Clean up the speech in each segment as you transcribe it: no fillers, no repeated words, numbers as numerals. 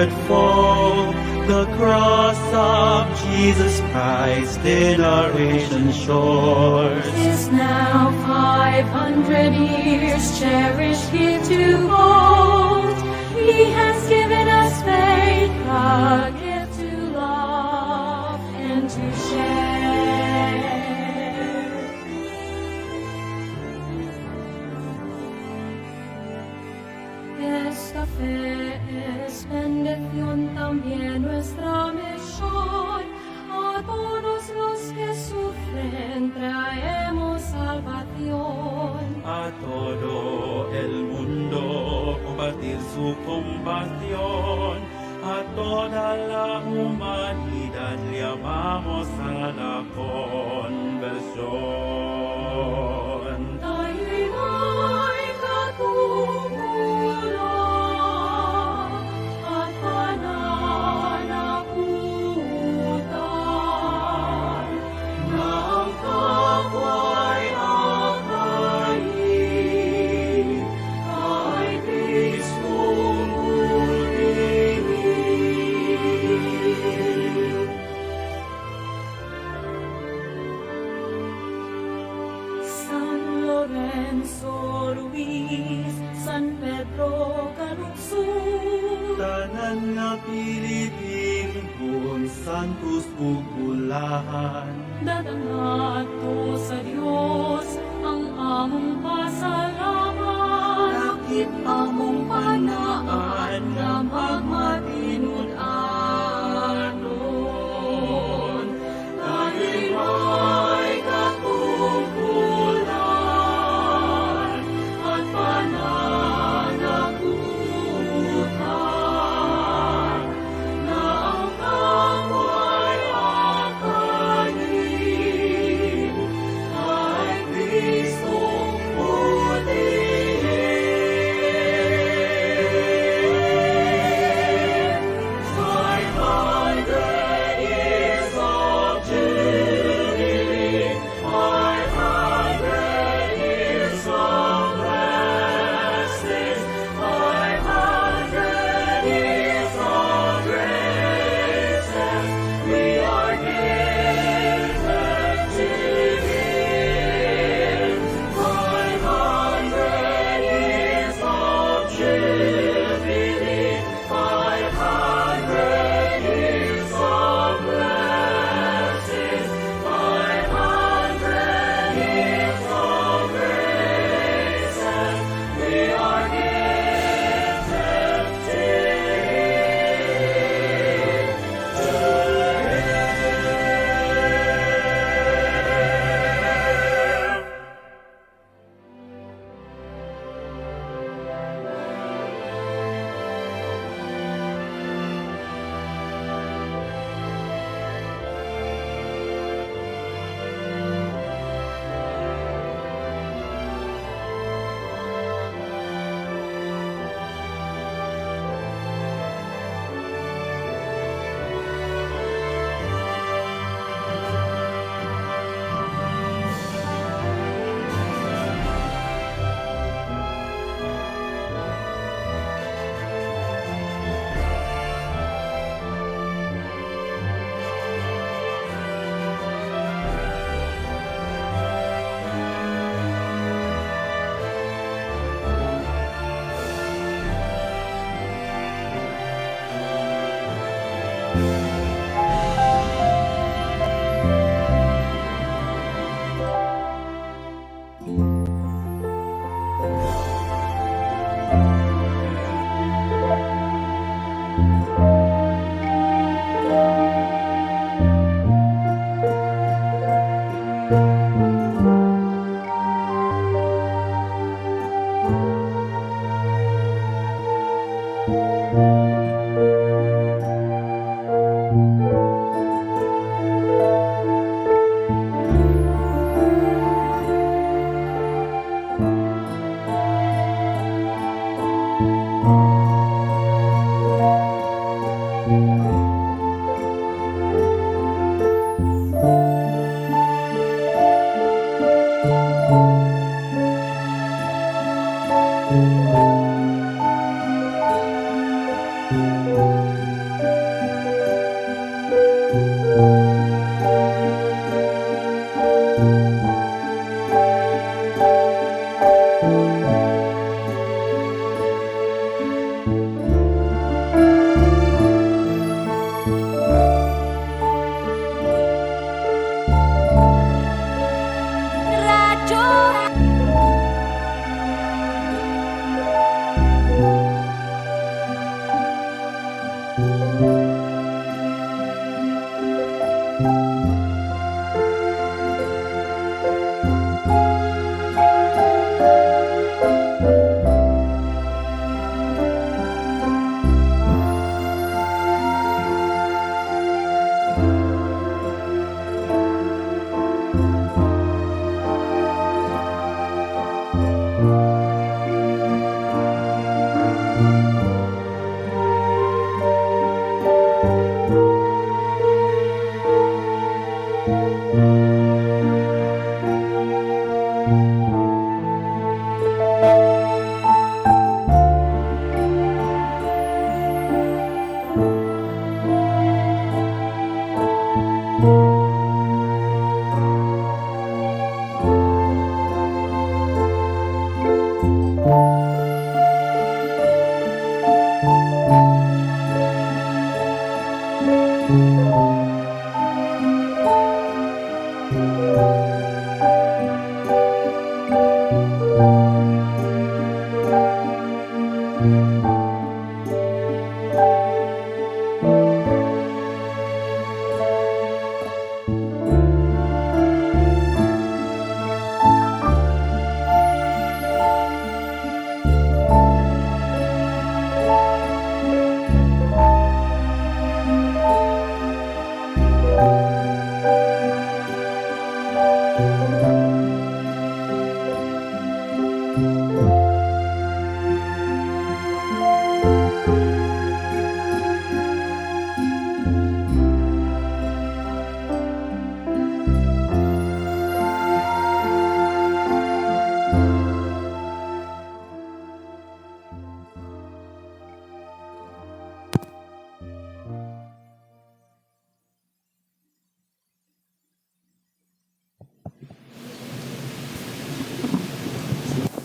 conquered foe. The cross of Jesus Christ in our Asian shores. Is now 500 years, cherished gift to hold. He has given us faith, a gift to love and to share. Esta fe es bendición, también nuestra misión. A todos los que sufren traemos salvación. A todo el mundo compartir su compasión. A toda la humanidad llamamos a la conversión. Tayo'y may katungkulan at pananagutan na ang kapwa'y akayin kay Kristong bulihin. San Lorenzo Ruiz, San Pedro Calungsod, Tanan nga Pilipinhon, Santos ug Bulahan. Dadangadto sa Dios ang among pasalamat. Lakip among panaan nga magmatinud-anon. Tayo'y may katungkulan at pananagutan na ang kapwa'y akayin kay Kristong bulihin.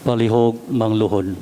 Palihog mangluhod.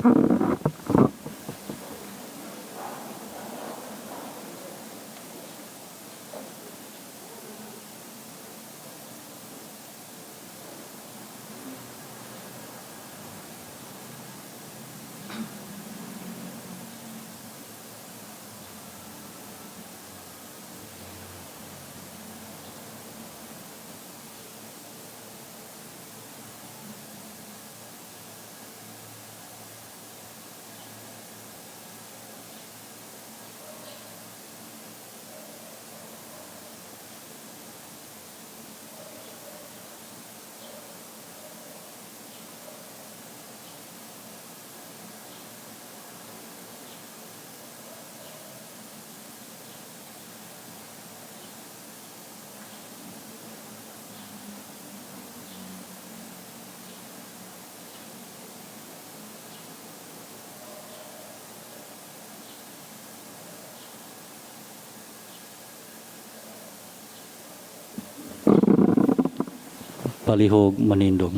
Palihog manindog.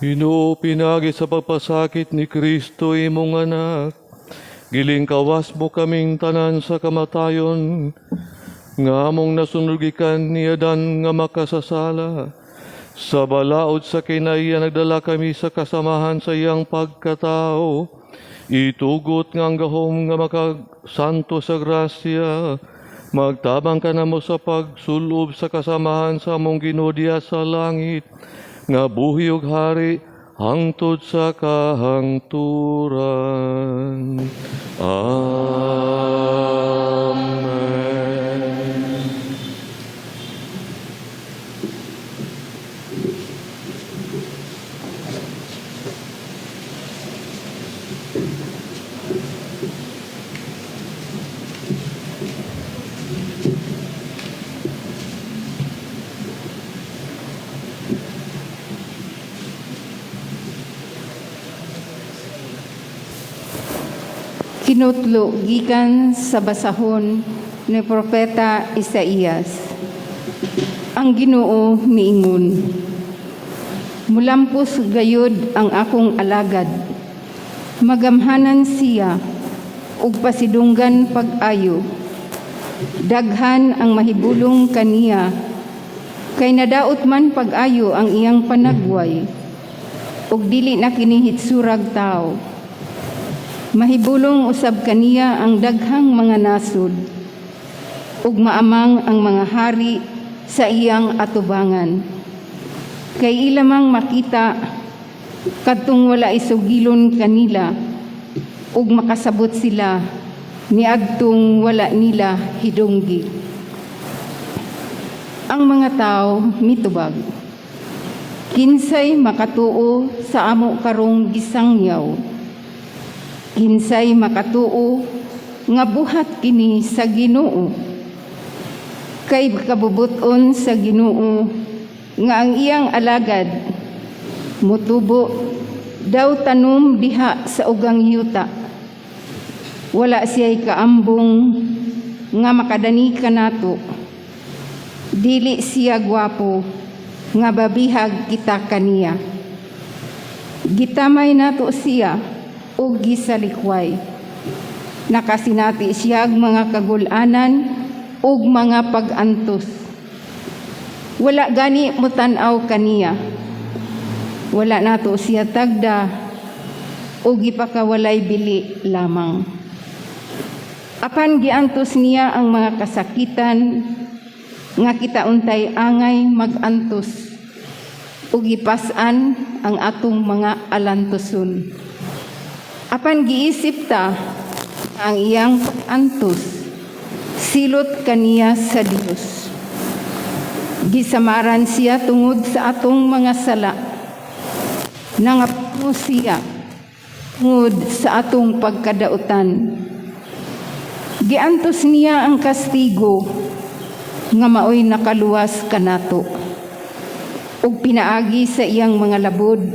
Ginoo, pinaagi sa pagpasakit ni Kristo imong anak, gilingkawas mo kaming tanan sa kamatayon, nga among nasunugikan ni Adan nga makasasala. Sa balaod sa kinaiya nagdala kami sa kasamahan sa iyang pagkatao. Itugot nga ang gahom nga makasanto sa grasya. Magtabang ka namo sa pagsulob sa kasamahan sa among Ginoo diha sa langit, nga buhi ug hari hangtod sa kahangturan. Amen. Hinutlo gikan sa basahon ni Propeta Isaías. Ang Ginoo miingon, "Mulampos gayud ang akong alagad. Magamhanan siya ug pasidunggan pag-ayo. Daghan ang mahibulong kaniya, kay nadaot man pag-ayo ang iyang panagway ug dili na kini hitsurag tawo. Mahibulong usab kaniya ang daghang mga nasod ug maamang ang mga hari sa iyang atubangan. Kay ila mang makita kadtong wala isugilon kanila ug makasabot sila niadtong wala nila hidunggi." Ang mga tao mitubag, "Kinsay makatuo sa amo karong gisangyaw? Kinsay makatuo nga buhat kini sa Ginoo? Kay kabubut-on sa Ginoo nga ang iyang alagad mutubo daw tanom diha sa ugang yuta. Wala siya'y kaambong nga makadani kanato. Dili siya gwapo nga babihag kita kaniya. Gitamay nato siya ug gisalikway. Nakasinati siyag mga kagul-anan ug mga pag-antos. Wala gani mutan-aw kaniya. Wala nato siya tagda ug gipakawalay bili lamang. Apan giantos niya ang mga kasakitan nga kita untay angay mag-antos ug gipas-an ang atong mga alantoson. Apan giisip ta ang iyang pag-antos silot kaniya sa Dios. Gisamaran siya tungod sa atong mga sala. Nangapo siya tungod sa atong pagkadautan. Giantos niya ang kastigo nga maoy nakaluwas kanato. Ug pinaagi sa iyang mga labod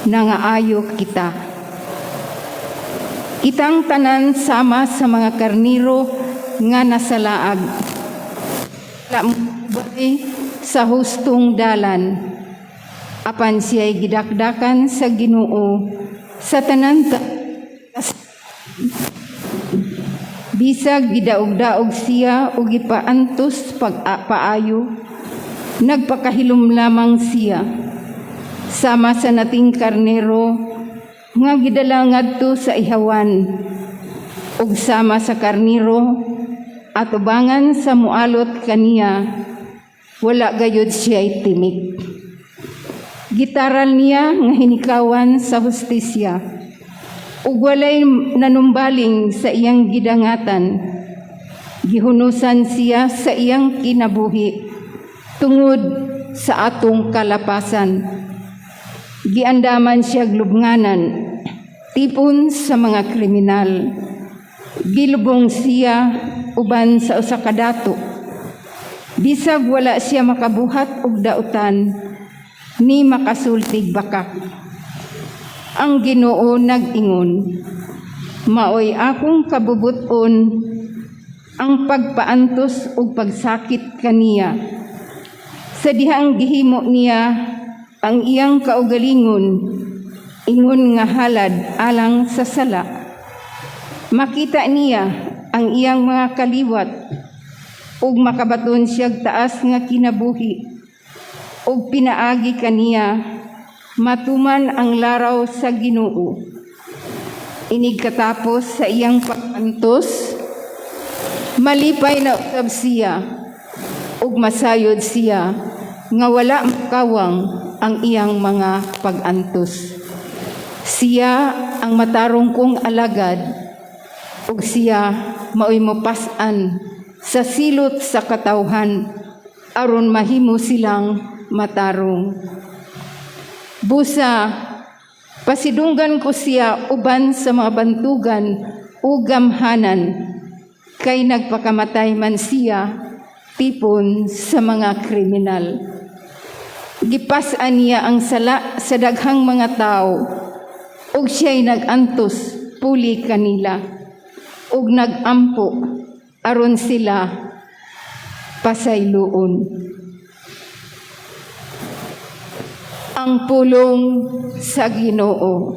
nangaayo kita. Kitang tanan sama sa mga karniro nga nasalaag. Wala moubay sa hustong dalan. Apan siya'y gidakdakan sa Ginoo sa tanan bisag gidaog-daog siya o gipaantos pag paayo, nagpakahilom lamang siya. Sama sa nating karnero nga gidala ngadto sa ihawan, ug sama sa karnero atubangan sa mualot kaniya, wala gayud siya timik. Gitaral niya nga hinikawan sa hustisya ug walay nanumbaling sa iyang gidangatan. Gihunusan siya sa iyang kinabuhi tungod sa atong kalapasan. Giandaman siya lubnganan, tipon sa mga kriminal. Gilubong siya uban sa usa ka dato. Bisag wala siya makabuhat og dautan, ni makasultig bakak. Ang Ginoo nag-ingon, "Maoy akong kabubuton ang pagpaantos ug pagsakit kaniya. Sa dihang gihimo niya ang iyang kaugalingon ingon nga halad alang sa sala. Makita niya ang iyang mga kaliwat ug makabaton siyag taas nga kinabuhi, ug pinaagi kaniya matuman ang laraw sa Ginoo. Inig katapos sa iyang pag-antos, malipay na usab siya ug masayod siya nga wala makawang ang iyang mga pag-antos. Siya ang matarong kong alagad ug siya maoy mopas-an sa silot sa katawhan aron mahimo silang matarong. Busa, pasidunggan ko siya uban sa mga bantugan ug gamhanan, kay nagpakamatay man siya tipon sa mga kriminal. Gipas-an niya ang sala sa daghang mga tao ug siya'y nag-antos puli kanila." ug nagampo aron sila pasayloon. Ang pulong sa Ginoo.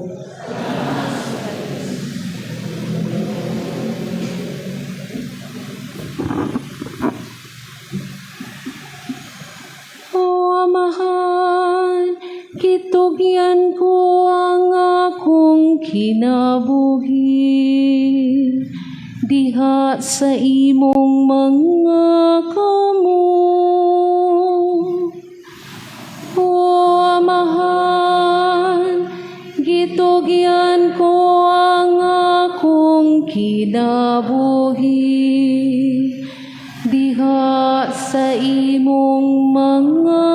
O Amahan, gitugyan ko ang akong kinabuhi diha sa imong mga kamot. O Amahan, gitugyan ko ang akong kinabuhi diha sa imong mga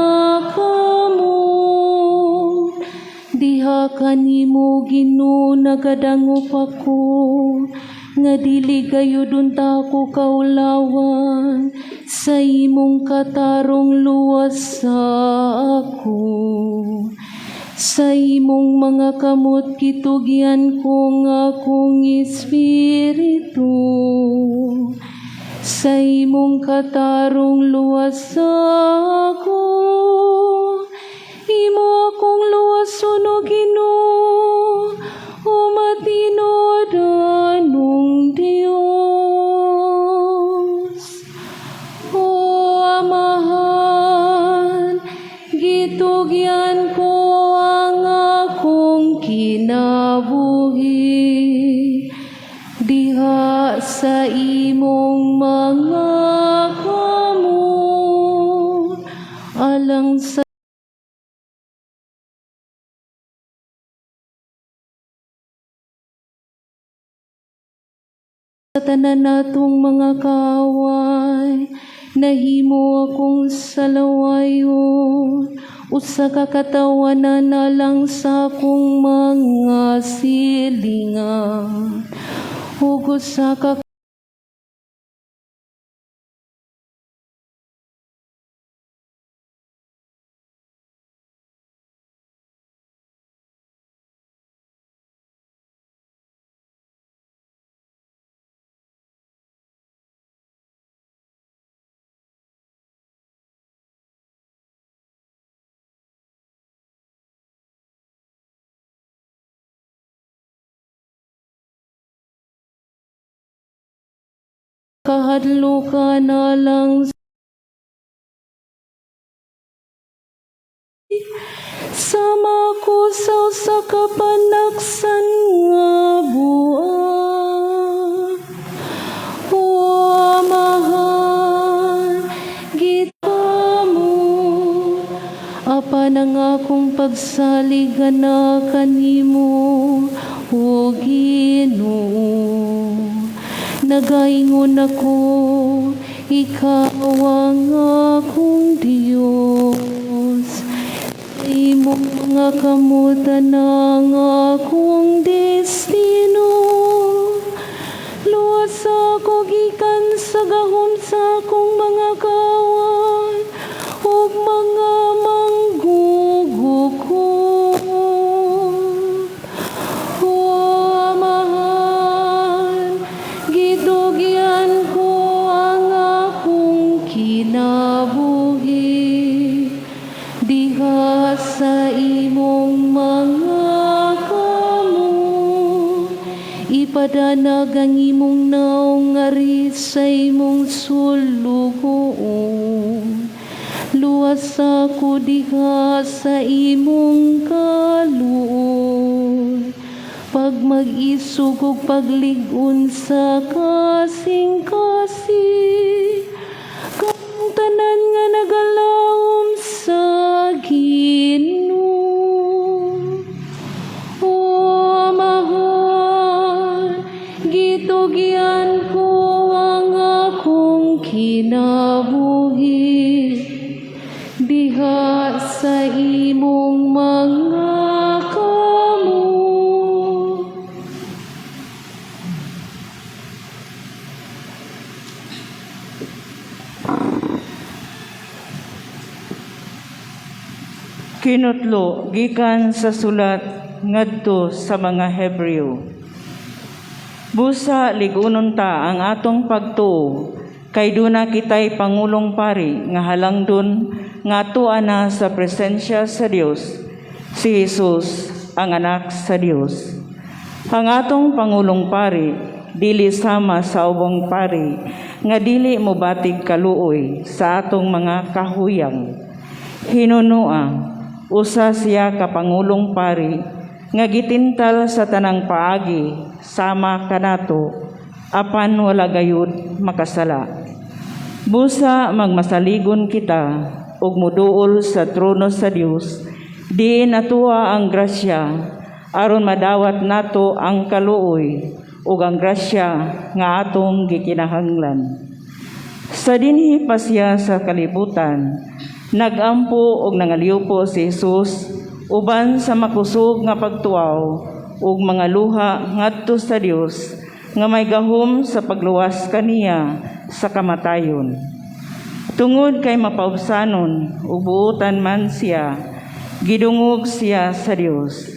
kamot. Diha kanimo, Ginoo, nagadangop ako nga dili gayud unta ako kaulawan. Sa imong katarong luwasa ako. Sa imong mga kamot gitugyan ko ang akong espiritu. Sa imong katarong luwasa ako. Imo akong luwason, O Ginoo, o matinud-anong Dios. O Amahan, gitugyan ko ang akong kinabuhi diha sa imong mga kamot alang sa tanan natong mga kaaway. Nahimo akong salawayon, usa ka katawanan alang sa akong mga silingan ug usa ka kahadlukan alang sama ko sa usa ka panaksan nga buang. O Amahan, gitamo apan ang akong pagsalig na kanimo, o Ginoo. Nagaingon ako, ikaw ang akong Diyos. Imong mga kamutan ang akong destino. Luwas ako gikan sa gahom sa akong mga kaaway ug mga manggugukot. O Amahan, gitugyan ko ang akong kinabuhi diha sa imong mga kamot. Ipadanag ang imong naong ari sa imong sulugoon. Luwas ako diha sa imong kaluoy. Pag mag-isog ug paglig-on sa kasing-kasing, kang tanan nga nagalawom sa Ginoo. O Amahan, gitugyan ko ang akong kinabuhi diha sa imong mga kamot. Kinutlo gikan sa sulat ngadto sa mga Hebreo. Busa lig-unon ta ang atong pagtuo kay duna kitay pangulong pari nga halangdon nga atoa na sa presensya sa Dios, si Jesus ang anak sa Dios. Ang atong pangulong pari dili sama sa ubang pari nga dili mobatig kaluoy sa atong mga kahuyang. Hinunua, usa siya ka pangulong pari nga gitintal sa tanang paagi sama kanato, apan wala gayud makasala. Busa magmasaligon kita ug moduol sa trono sa Dios, diin atoa ang grasya aron madawat nato ang kaluoy ug ang grasya nga atong gikinahanglan. Sa dinhi pa siya sa kalibutan, nagampo og nangaliwpo si Jesus uban sa makusog nga pagtuaw ug mga luha ngadto sa Dios nga may gahom sa pagluwas kaniya sa kamatayon. Tungod kay mapaubsanon ug buotan man siya, gidungog siya sa Dios.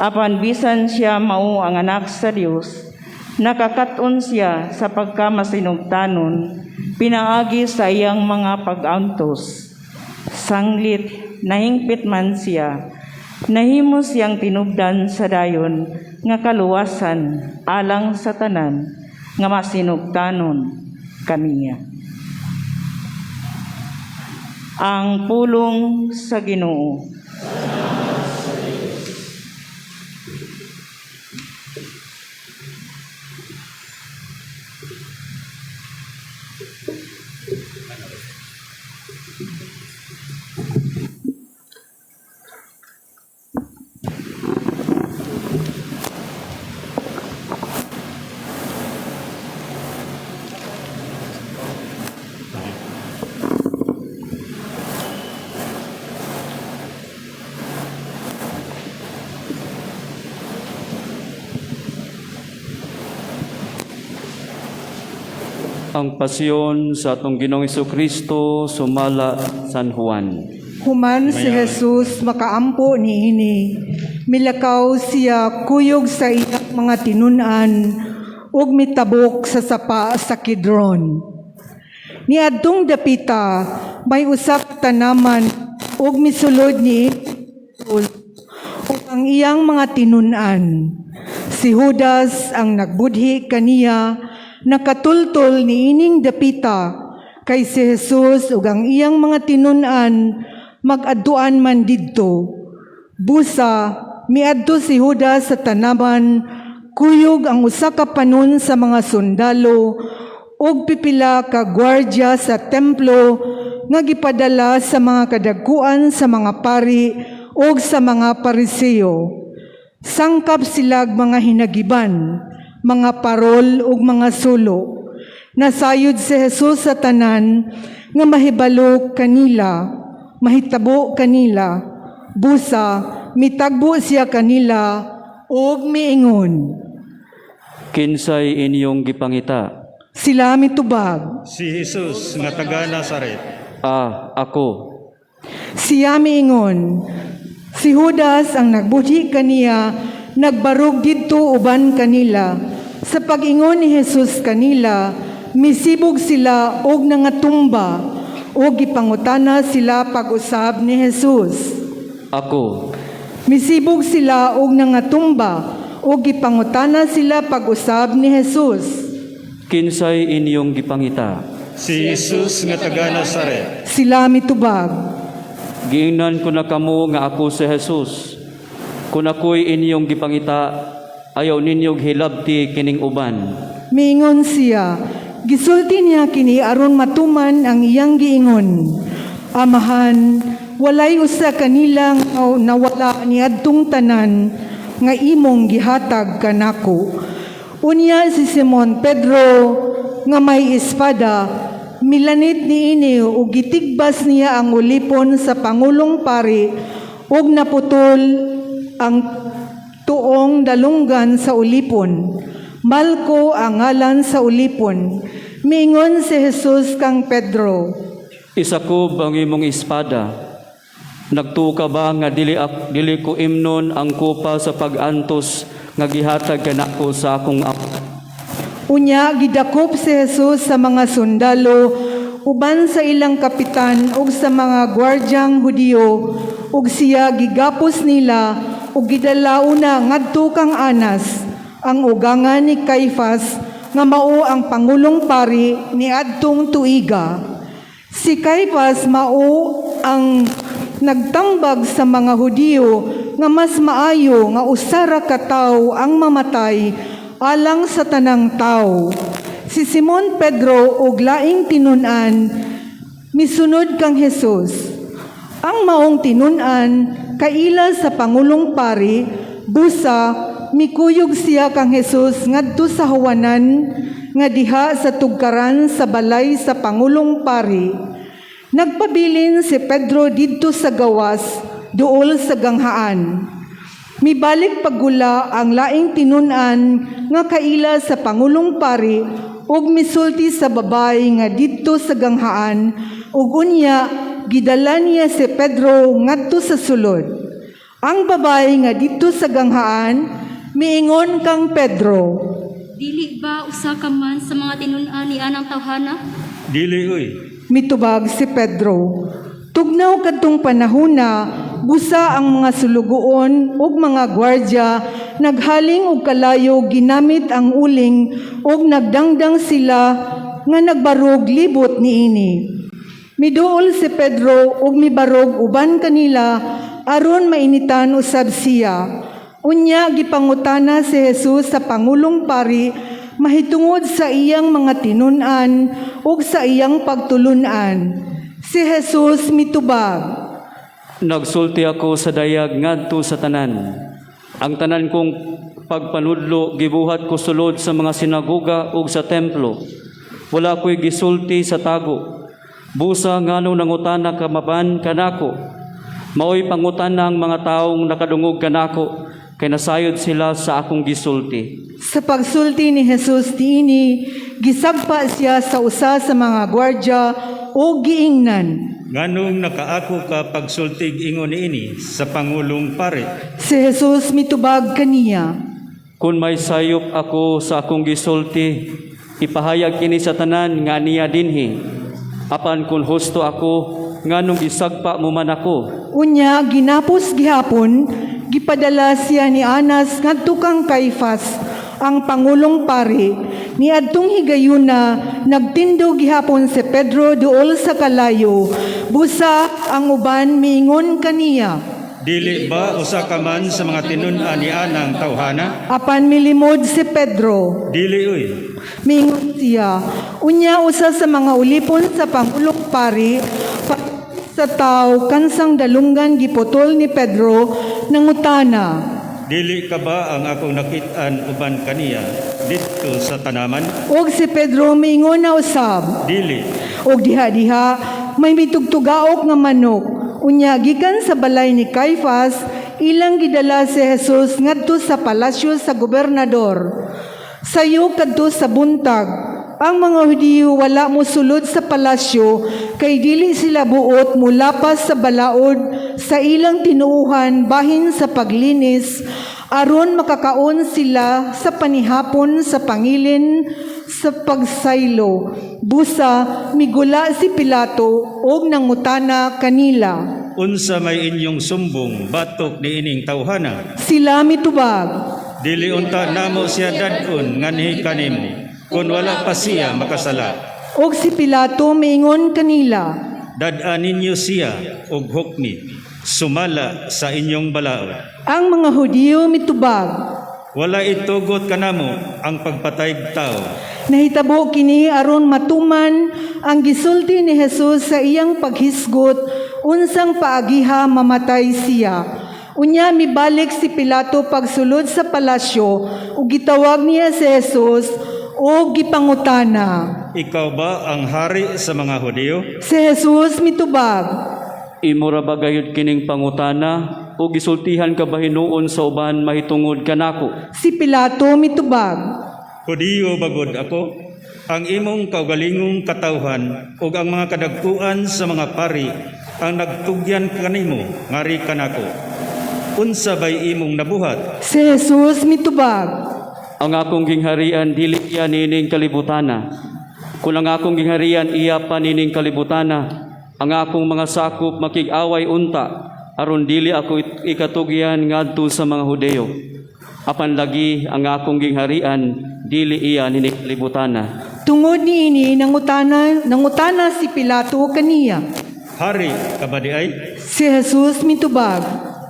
Apan bisan siya mao ang anak sa Dios, nakakat-on siya sa pagkamasinugtanon pinaagi sa iyang mga pag-antos. Sanglit nahingpit man siya, nahimo siyang tinubdan sa dayon nga kaluwasan alang sa tanan nga masinugtanon kaniya. Ang pulong sa Ginoo. Ang pasyon sa atong Ginoong Kristo sumala San Juan. Human si Jesus makaampo niini, milakaw siya kuyog sa iyang mga tinun-an ug mitabok sa sapa sa Kidron. Niadtong dapita may usa ka tanaman ug misulod ni Jesus ug ang iyang mga tinun-an. Si Judas ang nagbudhi kaniya nakatultol niining dapita kay si Jesus ug ang iyang mga tinun-an mag-adtuan man didto. Busa miadto si Judas sa tanaman kuyog ang usa ka panon sa mga sundalo ug pipila ka gwardya sa templo nga gipadala sa mga kadagkuan sa mga pari ug sa mga Pariseo. Sangkap silag mga hinagiban, mga parol ug mga sulo. Nasayod si Jesus sa tanan nga mahibalo kanila, mahitabo kanila. Busa mitagbo siya kanila ug miingon. Kinsay inyong gipangita? Sila mitubag. Si Jesus nga taga Nazaret. Ah, ako. Siya miingon. Si Judas ang nagbudhi kaniya, nagbarog didto uban kanila. Sa pag-ingon ni Jesus kanila, misibog sila og nangatumba, ug gipangutana sila pag-usab ni Jesus. Ako. Misibog sila og nangatumba, ug gipangutana sila pag-usab ni Jesus. Kinsay inyong gipangita? Si Jesus nga taga Nazaret. Sila mitubag. Giingnan ko na kamo nga ako si Jesus. Kung ako'y inyong gipangita, ayaw ninyong hilabti kining uban. Miingon siya, gisulti niya kini aron matuman ang iyang giingon. Amahan, walay usa kanila nga nawala niadtong tanan nga imong gihatag kanako. Unya si Simon Pedro nga may espada, milanit niini ug gitigbas niya ang ulipon sa pangulong pari ug naputol ang tuong dalunggan sa ulipon. Malko ang ngalan sa ulipon. Miingon si Jesus kang Pedro. Isakob ang imong espada. Nagtuo ka ba nga dili ko imnon ang kupa sa pag-antos nga gihatag kanako sa akong apo? Unya gidakop si Jesus sa mga sundalo uban sa ilang kapitan ug sa mga gwardyang Hudiyo, ug siya gigapos nila ug gidala una ngadto kang Anas, ang ugangan ni Caifas nga mao ang pangulong pari niadtong tuiga. Si Caifas mao ang nagtambag sa mga Hudiyo nga mas maayo nga usa ra ka tawo ang mamatay alang sa tanang tawo. Si Simon Pedro ug laing tinun-an misunod kang Jesus. Ang maong tinun-an kaila sa pangulong pari, busa mikuyog siya kang Jesus ngadto sa huwanan nga diha sa tugkaran sa balay sa pangulong pari. Nagpabilin si Pedro didto sa gawas, duol sa ganghaan. Mibalik paggula ang laing tinun-an nga kaila sa pangulong pari ug misulti sa babay nga didto sa ganghaan, ug unya gidala niya si Pedro ngadto sa sulod. Ang babay nga didto sa ganghaan miingon kang Pedro, "Dili ba usa ka man sa mga tinun-an ni anang tawhana?" Dili uy. Mitubag si Pedro. Tugnaw kadtong panahona, busa ang mga sulugoon ug mga gwardya naghaling og kalayo ginamit ang uling ug nagdangdang sila nga nagbarog libot niini. Miduol si Pedro ug mibarog uban kanila aron mainitan usab siya. Unya gipangutana si Jesus sa pangulong pari mahitungod sa iyang mga tinun-an ug sa iyang pagtulun-an. Si Jesus mitubag, Nagsulti ako sa dayag ngadto sa tanan. Ang tanan kong pagpanudlo gibuhat ko sulod sa mga sinagoga ug sa templo. Wala ko'y gisulti sa tago. Busa, ngano nangutana ka maban kanako? Maoy pangutana ang mga taong nakadungog kanako, kay nasayod sila sa akong gisulti. Sa pagsulti ni Jesus niini, gisagpa siya sa usa sa mga gwardya ug giingnan, "Nganong nakaako ka pagsultig ingon niini sa pangulong pari?" Si Jesus mitubag kaniya, "Kung may sayop ako sa akong gisulti, ipahayag kini sa tanan nga niya dinhi. Apan kung husto ako, nganong gisagpa mo man ako?" Unya ginapos gihapon, gipadala siya ni Anas ngadto kang Caifas, ang pangulong pari. Niadtong higayuna, nagtindog gihapon si Pedro duol sa kalayo. Busa ang uban miingon kaniya, "Dili ba usa ka man sa mga tinun-an ni anang tawhana?" Apan milimod si Pedro. "Dili uy." Miingon siya. Unya usa sa mga ulipon sa pangulong pari, sa taw kansang dalunggan giputol ni Pedro, nangutana, "Dili ka ba ang akong nakit-an uban kaniya didto sa tanaman?" Og si Pedro miingon na usab, "Dili." Og diha-diha may mitugtugaok nga manok. Unya gikan sa balay ni Caifas, ilang gidala si Jesus ngadto sa palasyo sa gobernador. Sayo kadto sa buntag, ang mga Hudiyo wala mosulod sa palasyo kay dili sila buot mulapas sa balaod sa ilang tinuuhan bahin sa paglinis aron makakaon sila sa panihapon sa pangilin sa pagsaylo. Busa migula si Pilato og nangutana kanila, "Unsa may inyong sumbong batok niining tawhana?" Sila mitubag, "Dili unta namo siya dad-on nganhi kanimo kun wala pa siya makasala." Og si Pilato miingon kanila, "Dad-a ninyo siya og hukmi sumala sa inyong balaod." Ang mga Hudiyo mitubag, "Wala itugot kanamo ang pagpatayg tawo." Nahitabo kini aron matuman ang gisulti ni Jesus sa iyang paghisgot unsang paagiha mamatay siya. Unya mibalik si Pilato pagsulod sa palasyo ug gitawag niya si Jesus ug gipangutana. "Ikaw ba ang hari sa mga Hudiyo?" Si Jesus mitubag, "Imo ra ba gayud kining pangutana o gisultihan ka ba hinuon sa uban mahitungod kanako?" Si Pilato mitubag, "Hudiyo ba gud ako? Ang imong kaugalingong katawhan ug ang mga kadagkuan sa mga pari ang nagtugyan kanimo ngari kanako. Unsa bay imong nabuhat?" Si Jesus mitubag, "Ang akong gingharian dili iya niining kalibutana. Kung ang akong gingharian iya pa niining kalibutana, ang akong mga sakop makig-away unta aron dili ako ikatugyan ngadto sa mga Hudeyo. Apan lagi ang akong gingharian dili iya niining kalibutana. Tungod niini nangutana si Pilato kaniya. Hari ka ba diay? Si Jesus mitubag,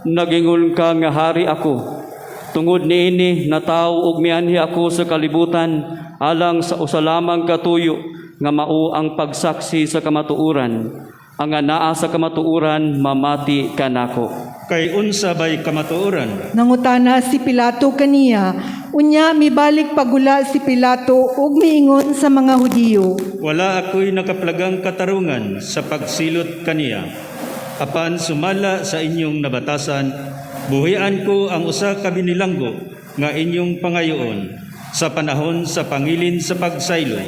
Nagingon ka nga hari ako. Tungod niini natawo ug mianhi ako sa kalibutan alang sa usa lamang katuyo nga mao ang pagsaksi sa kamatuoran. Ang anaa sa kamatuoran mamati kanako. Kay unsa bay kamatuoran? Nangutana si Pilato kaniya, unya mibalik pagula si Pilato ug miingon sa mga Hudiyo. Wala ako'y nakaplagang katarungan sa pagsilot kaniya. Apan sumala sa inyong nabatasan, buhian ko ang usa ka binilanggo nga inyong pangayoon sa panahon sa pangilin sa pagsayloy.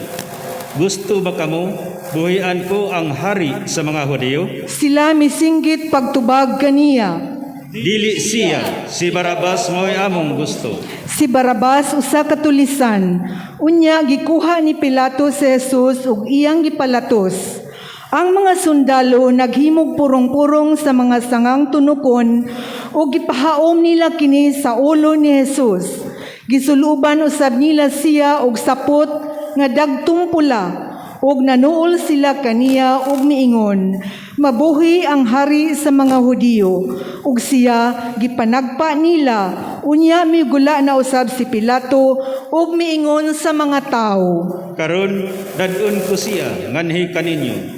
Gusto ba kamo buhian ko ang hari sa mga Hudiyo? Sila misinggit pagtubag kaniya. Dili siya, si Barabas mo'y among gusto. Si Barabas usa ka tulisan. Unya gikuha ni Pilato si Jesus ug iyang gipalatos. Ang mga sundalo naghimog purong-purong sa mga sangang tunukon ug gipahaom nila kini sa ulo ni Jesus. Gisuluban usab nila siya og sapot nga dagtong pula ug nanuol sila kaniya ug miingon, "Mabuhi ang hari sa mga Hudiyo." Ug siya gipanagpa nila. Unya migula na usab si Pilato ug miingon sa mga tawo, Karon dad-on ko siya nganhi kaninyo.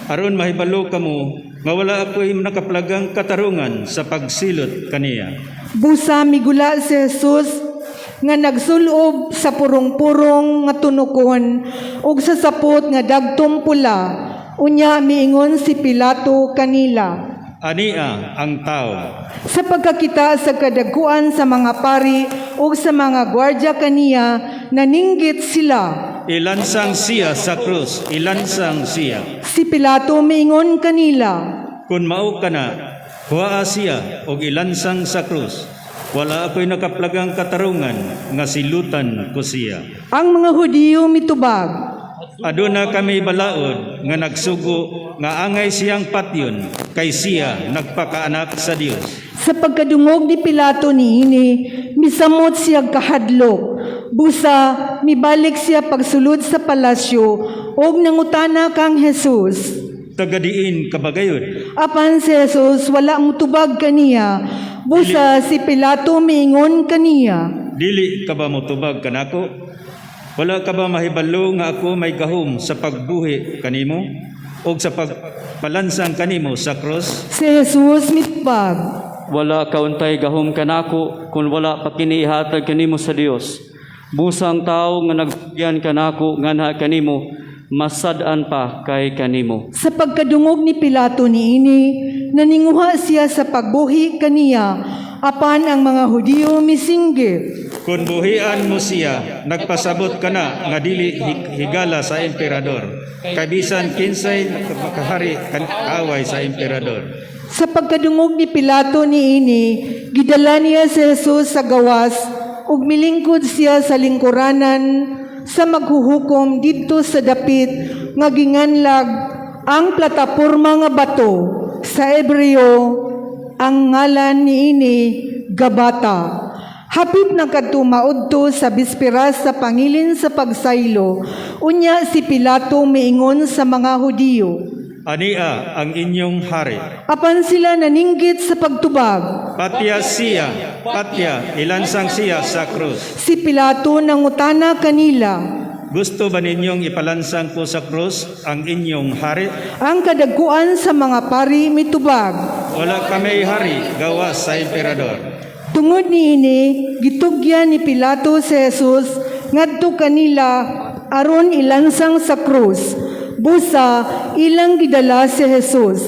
Aron mahibalo kamo nga wala ako'y nakaplagang katarungan sa pagsilot kaniya. Busa migula si Jesus nga nagsulob sa purong-purong nga tunukon ug sa sapot nga dagtong pula. Unya miingon si Pilato kanila. Ania ang tao. Sa pagkakita sa kadaguan sa mga pari ug sa mga gwardya kaniya, naninggit sila. Ilansang siya sa krus, ilansang siya. Si Pilato miingon kanila, Kung mao ka na, huaa siya og ilansang sa krus. Wala ako'y nakaplagang katarungan nga silutan ko siya. Ang mga Hudiyo mitubag, Aduna kami balaod nga nagsugo nga angay siyang patyon kay siya nagpakaanak sa Dios. Sa pagkadungog ni Pilato niini, misamot siya kahadlok. Busa, mibalik siya pagsulod sa palasyo ug nangutana kang Jesus. Tagadiin ka bagayod? Apan si Jesus wala mutubag kaniya. Busa si Pilato miingon kaniya. Dili ka ba motubag kanako? Wala ka ba mahibalo nga ako may gahom sa pagbuhi kanimo og sa pagpalansang kanimo sa krus? Si Jesus mitubag. Wala kauntay gahom kanako kung wala pa kini ihatag kanimo sa Dios. Busang tao nga nagtugyan kanako nganha kanimo, masad-an pa kay kanimo. Sa pagkadungog ni Pilato niini, naninguha siya sa pagbuhi kaniya, apan ang mga Hudiyo misinggit. Kung buhian mo siya, nagpasabot ka na nga dili higala sa emperador. Kay bisan kinsay makahari away sa emperador. Sa pagkadungog ni Pilato niini, gidala niya si Jesus sa gawas ug milingkod siya sa lingkuranan sa maghuhukom didto sa dapit nga ginganlag ang plataporma nga bato. Sa Hebreo, ang ngalan niini Gabata. Hapit na kadto maudto sa bisperas sa pangilin sa pagsaylo. Unya si Pilato miingon sa mga Hudiyo. Ania ang inyong hari. Apan sila naninggit sa pagtubag. Patya siya, patya, ilansang siya sa krus. Si Pilato nangutana kanila. Gusto ba ninyong ipalansang ko sa krus ang inyong hari? Ang kadagkuan sa mga pari mitubag. Wala kami hari, gawas sa emperador. Tungod niini, gitugyan ni Pilato si Jesus ngadto kanila aron ilansang sa krus. Busa ilang gidala si Jesus.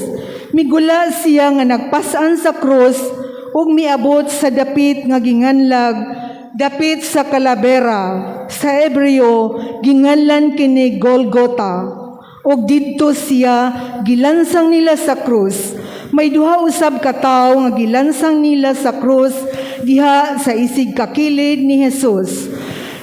Migula siya nga nagpasan sa krus ug miabot sa dapit nga ginganlag dapit sa kalabera. Sa Hebreo ginganlan kini Golgota. Ug didto siya gilansang nila sa krus. May duha usab ka tawo nga gilansang nila sa krus diha sa isig kakilid ni Jesus.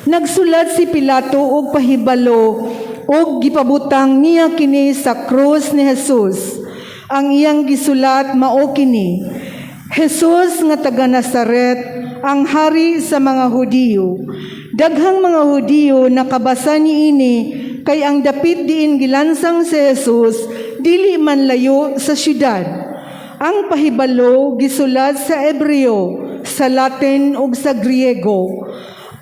Nagsulat si Pilato og pahibalo ug gipabutang niya kini sa krus ni Jesus. Ang iyang gisulat mao kini: Jesus nga taga Nazaret, ang hari sa mga Hudiyo. Daghang mga Hudiyo nakabasa niini kay ang dapit diin gilansang si Jesus dili man layo sa syudad. Ang pahibalo gisulat sa Hebreo, sa Latin ug sa Griego.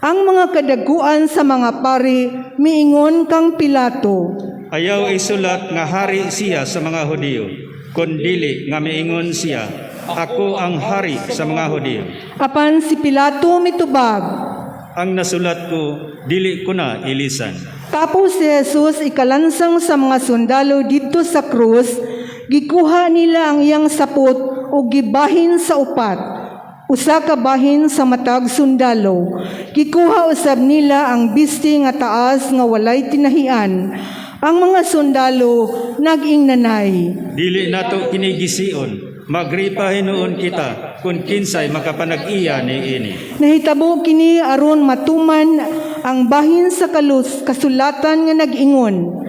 Ang mga kadaguan sa mga pari miingon kang Pilato, Ayaw isulat nga hari siya sa mga Hudiyo, kundili nga miingon siya, ako ang hari sa mga Hudiyo. Apan si Pilato mitubag, Ang nasulat ko, dili ko na ilisan. Tapos si Jesus ikalansang sa mga sundalo didto sa krus, gikuha nila ang iyang sapot ug gibahin sa upat. Usa ka bahin sa matag sundalo. Gikuha usab nila ang bisti nga taas nga walay tinahian. Ang mga sundalo nag-ingnanay. Dili nato kini gision, magripa hinuon kita kung kinsay makapanag-iya niini. Nahitabo kini aron matuman ang bahin sa kasulatan nga nag-ingon.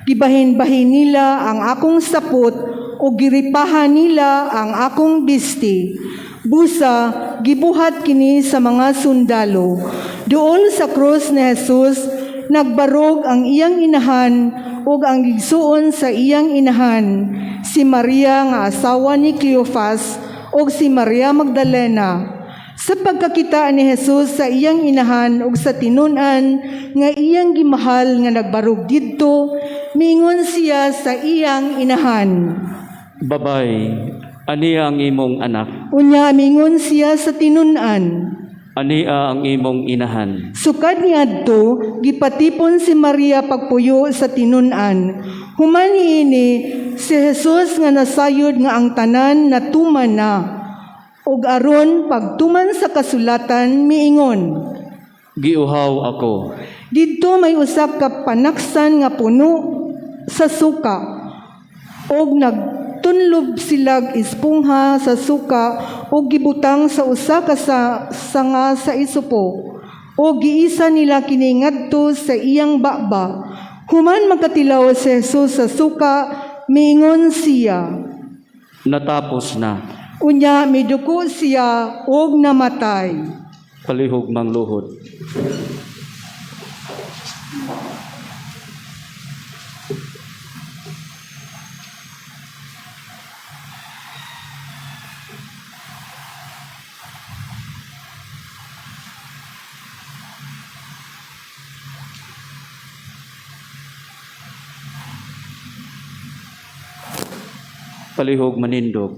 Gibahin-bahin nila ang akong sapot o giripahan nila ang akong bisti. Busa, gibuhat kini sa mga sundalo. Duol sa krus ni Jesus, nagbarog ang iyang inahan ug ang igsuon sa iyang inahan, si Maria nga asawa ni Cleophas ug si Maria Magdalena. Sa pagkakita ni Jesus sa iyang inahan ug sa tinun-an nga iyang gimahal nga nagbarog didto, miingon siya sa iyang inahan. Babay, ania ang imong anak, Unya miingon siya sa tinun-an. ania ang imong inahan. Sukad niadto, gipatipon si Maria pagpuyo sa tinun-an. Human niini, si Jesus nga nasayod nga ang tanan natuman na. Ug aron pagtuman sa kasulatan miingon. Giuhaw ako. Didto may usa ka panaksan nga puno sa suka. Og nagtunlob silag espongha sa suka og gibutang sa usa ka sanga sa isupo. Og giisa nila kini ngadto sa iyang baba. Human makatilaw si Jesus sa suka, miingon siya. Natapos na. Unya miduko siya og namatay. Palihog mangluhod. Palihog manindog.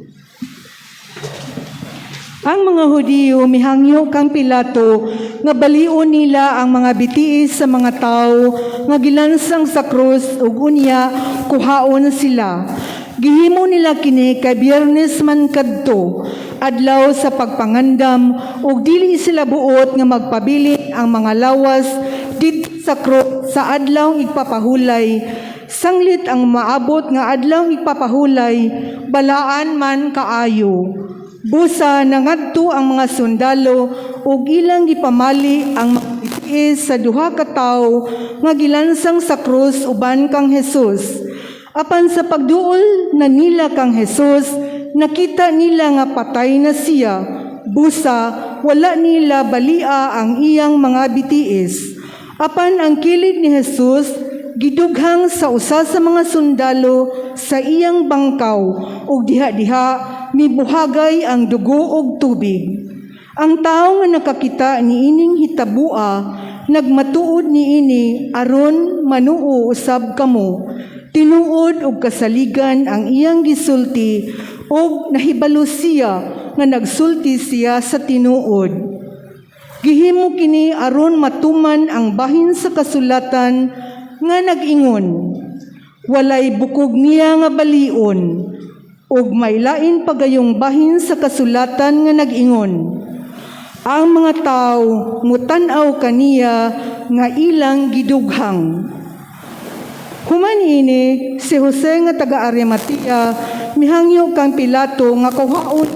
Ang mga Hudiyo mihangyo kang Pilato nga balion nila ang mga bitiis sa mga tawo nga gilansang sa krus ug unya kuhaon sila. Gihimo nila kini kay Biyernes man kadto, adlaw sa pagpangandam ug dili sila buot nga magpabili ang mga lawas didto sa krus sa adlaw igpapahulay. Sanglit ang maabot nga adlaw igpapahulay, balaan man kaayo. Busa nangadto ang mga sundalo ug ilang gipamali ang mga bitiis sa duha ka tawo nga gilansang sa krus uban kang Jesus. Apan sa pagduol na nila kang Jesus, nakita nila nga patay na siya. Busa wala nila balia ang iyang mga bitiis. Apan ang kilid ni Jesus gidughang sa usa sa mga sundalo sa iyang bangkaw ug diha-diha mibuhagay ang dugo ug tubig. Ang tawo nga nakakita niining hitabua nagmatuod niini aron manuo usab kamo. Tinuod og kasaligan ang iyang gisulti ug nahibalo siya nga nagsulti siya sa tinuod. Gihimo kini aron matuman ang bahin sa kasulatan nga nag-ingon, walay bukog niya nga balion, ug may lain pagayong bahin sa kasulatan nga nag-ingon, ang mga tawo mutan-aw kaniya nga ilang gidughang. Human ini, si Jose nga taga Arimatea mihangyo kang Pilato nga kuhaon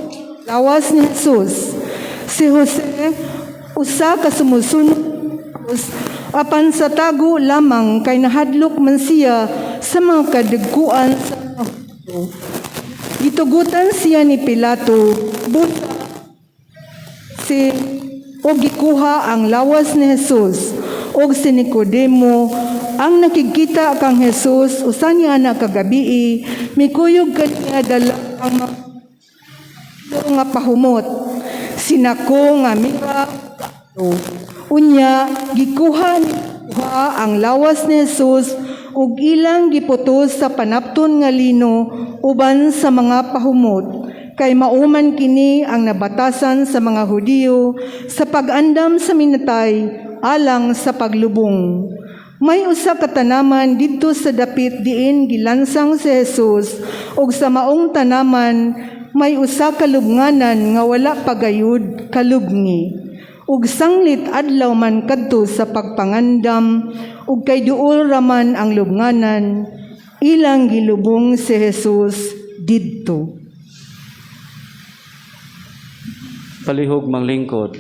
lawas ni Jesus. Si Jose usa ka sumusunod Apan sa tago lamang, kay nahadlok man siya sa mga kadagkuan sa mga Hudiyo. Gitugutan siya ni Pilato busa si og gikuha ang lawas ni Jesus. Og si Nicodemo, ang nakigkita kang Jesus usa niya na kagabii, mikuyog kaniya dala ang mga nga pahumot, sinako nga mira. Unya gikuha ni kuha ang lawas ni Jesus ug ilang giputos sa panapton nga lino uban sa mga pahumot, kay mauman kini ang nabatasan sa mga Hudiyo sa pag-andam sa minatay alang sa paglubong. May usa ka tanaman didto sa dapit diin gilansang si Jesus, ug sa maong tanaman may usa ka lubnganan nga wala pa gayud kalubngi. Ug sanglit adlaw man kadto sa pagpangandam, ug kay duol raman ang lubnganan, ilang gilubong si Jesus didto. Palihog manglingkod.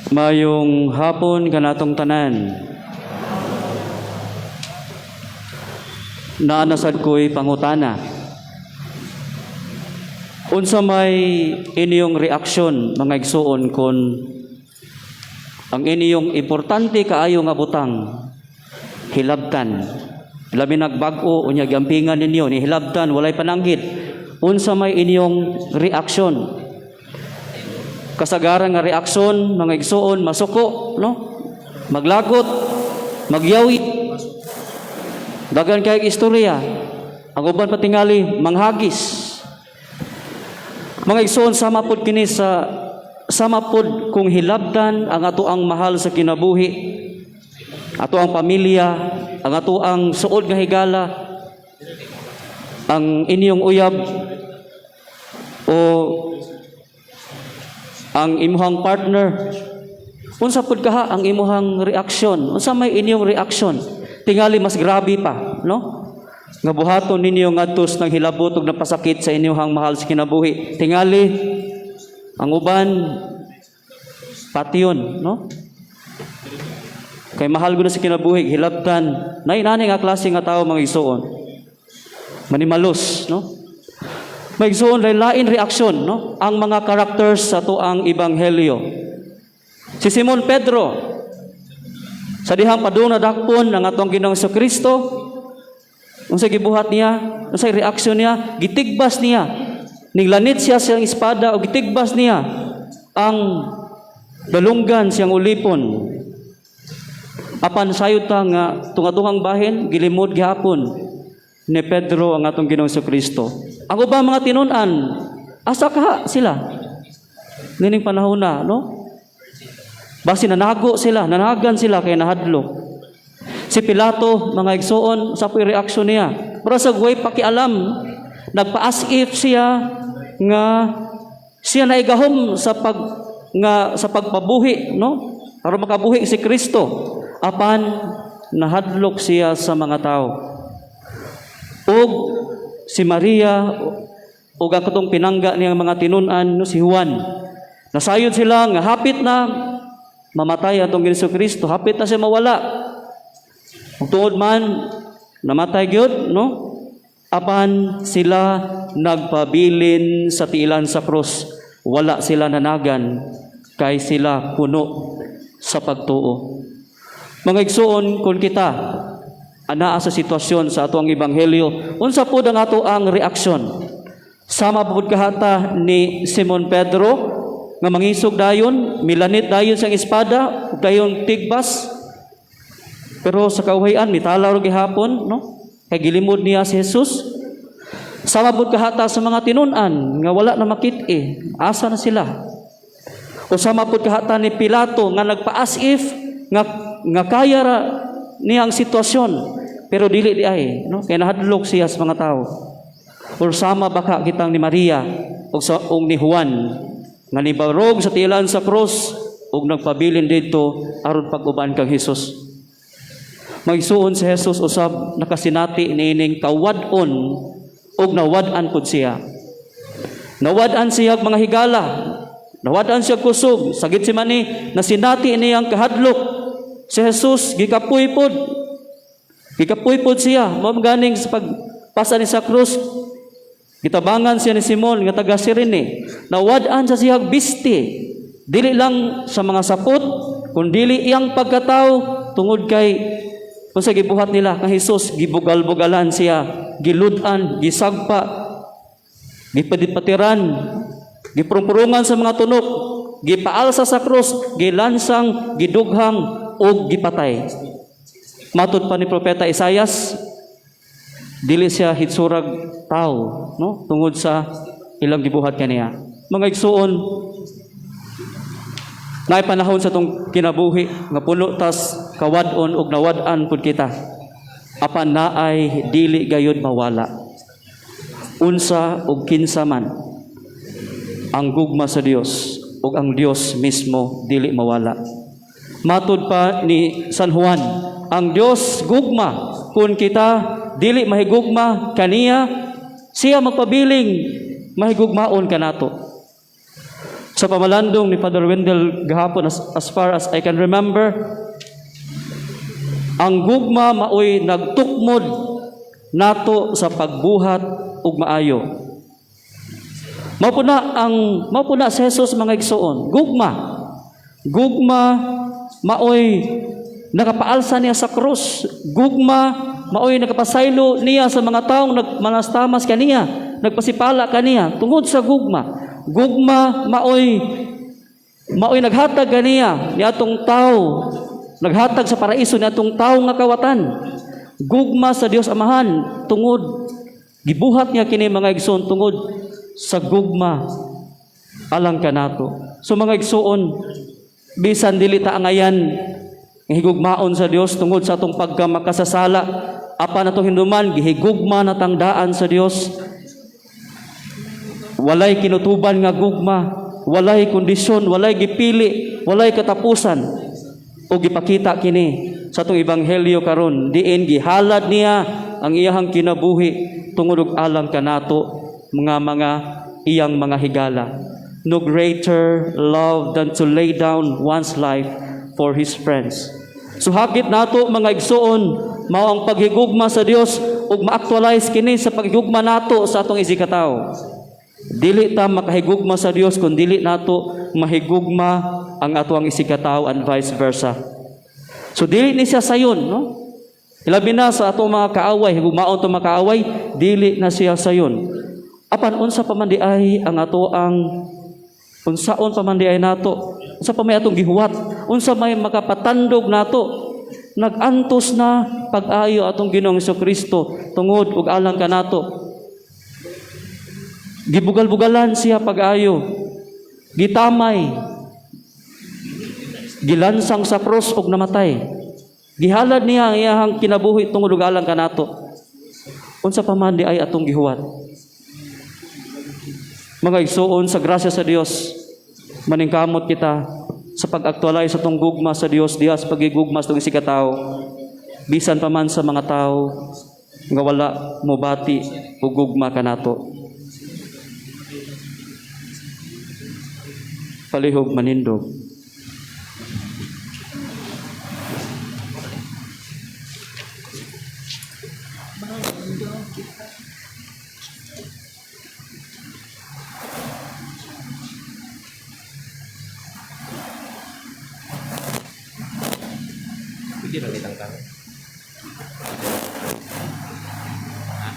Mayong hapon kanatong tanan. Naa na sad ko'y pangutana. Unsa may inyong reaksyon, mga igsuon, kon ang inyong importante kaayo nga butang hilabtan, labi nagbag-o, unya giampingan ninyo ni hilabtan, walay pananggit? Unsa may inyong reaksyon? Kasagaran nga reaksyon, mga igsuon, masuko, no, maglagot, magyawi. Daghan kay istorya. Ang uban patingali manghagis. Mga igsuon, sama pod kini sa sama pod kung hilabtan ang ato ang mahal sa kinabuhi, ato ang pamilya, ang ato ang suod nga higala, ang inyong uyab o ang imuhang partner. Unsa pud kaha ang imuhang reaksyon? Unsa may inyong reaksyon? Tingali mas grabe pa, no, nga buhaton ninyo ngadto sa hilabot ug napasakit sa inyong mahal sa kinabuhi. Tingali ang uban patyon, no, kay mahal gud na sa kinabuhi hilabtan. Nay nani nga klase nga tawo, mga igsuon, manimalos, no? Mga igsuon, lain reaksyon, no, ang mga characters sa atoang ebanghelyo. Si Simon Pedro, sa dihang padung na dakpon ang atong Ginoong Kristo, unsa gibuhat niya? Unsay reaksyon niya? Gitigbas niya. Ninglanit siya siyang espada o gitigbas niya ang dalunggan siyang ulipon. Apan sayod ta nga tunga-tungang bahin, gilimod gihapon ni Pedro ang atong Ginoong Kristo. Ang ubang mga tinun-an, asa kaha sila nining panahon na, no? Basi nanago sila, nanagan sila kay nahadlok. Si Pilato, mga igsuon, sa po'y reaksyon niya? Pero sa way pakialam, nagpa-as if siya nga siya naigahom sa pagpabuhi, no? Aron makabuhi si Kristo. Apan nahadlok siya sa mga tao. Og si Maria ug ang katong pinangga niyang mga tinun-an, no, si Juan. Nasayod sila nga hapit na mamatay atong Ginoong Kristo, hapit na siya mawala. Ug tuod man namatay gyud, no? Apan sila nagpabilin sa tiilan sa krus. Wala sila nanagan kay sila puno sa pagtuo. Mga igsuon, kung kita anaa sa sitwasyon sa ato ang ebanghelyo, unsa pud ang ato ang reaksyon? Sama pud kahata ni Simon Pedro nga mangisog dayon, milanit dayon siyang espada ug dayon tigbas. Pero sa kauhayan mitalaw ra gihapon, no? Kay gilimod niya si Jesus. Sama pud kahata sa mga tinun-an nga wala na makit-i, asa na sila? O sama pud kahata ni Pilato nga nagpa-as if nga kaya ra niya ang sitwasyon, pero dili di ay, no? Kay nahadlok siya sa mga tao. Or sama baka kitang ni Maria o sa og ni Juan nga nibarog sa tiilan sa krus ug nagpabilin didto aron pag-uban kang Hesus. Mga igsuon, si Jesus usab nakasinati niining kawad-on ug nawad-an pud siya. Nawad-an siya og mga higala. Nawad-an siya og kusog. Sa Getsemani, nasinati niyang kahadlok. Si Jesus gikapoy pod. Gikapoy pod siya. Mao ganing sa pagpasa ni sa krus, gitabangan siya ni Simon nga taga Sirene. Nawad-an sa siyang bisti. Dili lang sa mga sapot, kundili iyang pagkatao tungod kay kung sa gibuhat nila kang Jesus, gibugal-bugalan siya, gilud-an, gisagpa, gipadipatiran, gipurungpurungan sa mga tunok, gipaalsa sa krus, gilansang, gidughang, ug gipatay. Matud pa ni Propeta Isayas, dili siya hitsurag tao, no? Tungod sa ilang gibuhat kaniya. Mga igsuon, naay panahon sa atong kinabuhi nga puno tas kawad-on ug nawad-an pud kita. Apan naay dili gayud mawala. Unsa ug kinsa man ang gugma sa Dios ug ang Dios mismo dili mawala. Matud pa ni San Juan, ang Dios gugma. Kung kita dili mahigugma kaniya, siya magpabiling mahigugmaon kanato. Sa pamalandong ni Father Wendell gahapon, as far as I can remember, ang gugma maoy nagtukmod nato sa pagbuhat ug maayo. Mao po na si Jesus, mga igsuon, gugma. Gugma maoy nakapaalsa niya sa krus. Gugma maoy nakapasaylo niya sa mga taong nagmanastamas kaniya, nagpasipala kaniya tungod sa gugma. Gugma maoy naghatag kaniya ni atong tao, naghatag sa paraiso ni atong tao nga kawatan. Gugma sa Dios Amahan, tungod gibuhat niya kini, mga igsoon, tungod sa gugma alang kanato. So mga igsoon, bisan dili ta angayan nga higugmaon sa Dios tungod sa atong pagkamakasasala, apan atong hinumduman gihigugma na tang daan sa Dios. Walay kinutuban nga gugma, walay kondisyon, walay gipili, walay katapusan. O gipakita kini sa atong ebanghelyo karon, diin gihalad niya ang iyahang kinabuhi tungod og alang kanato mga iyang mga higala. No greater love than to lay down one's life for his friends. So hakit nato, mga igsuon, mao ang paghigugma sa Dios ug ma-actualize kini sa paghigugma nato sa atong isigkatawo. Dili ta makahigugma sa Dios kung dili nato mahigugma ang atoang isigkatawo and vice versa. So dili ni siya sayon, no? Ilabi na sa atong mga kaaway, higugmaon to mga kaaway, dili na siya sayon. Apan unsa pa man di ay ang ato ang unsaon pa man di ay nato? Unsa pa may atong gihuwat? Unsa may makapatandog nato? Nag-antos na pag-ayo atong Ginoong Kristo tungod ug alang kanato. Gibugal-bugalan siya pag-ayo. Gitamay. Gilansang sa krus ug namatay. Gihalad niya ang iyahang kinabuhi tungod ug alang kanato. Unsa pa man di ay atong gihuwat? Mga igsuon, sa grasya sa Dios, maningkamot kita sa pag-actualize sa atong gugma sa Dios diha sa pagigugma sa atong isigkatawo. Bisan pa man sa mga tao nga wala mobati og gugma kanato. Palihog manindog. Pwede ba kitang karon? Ha?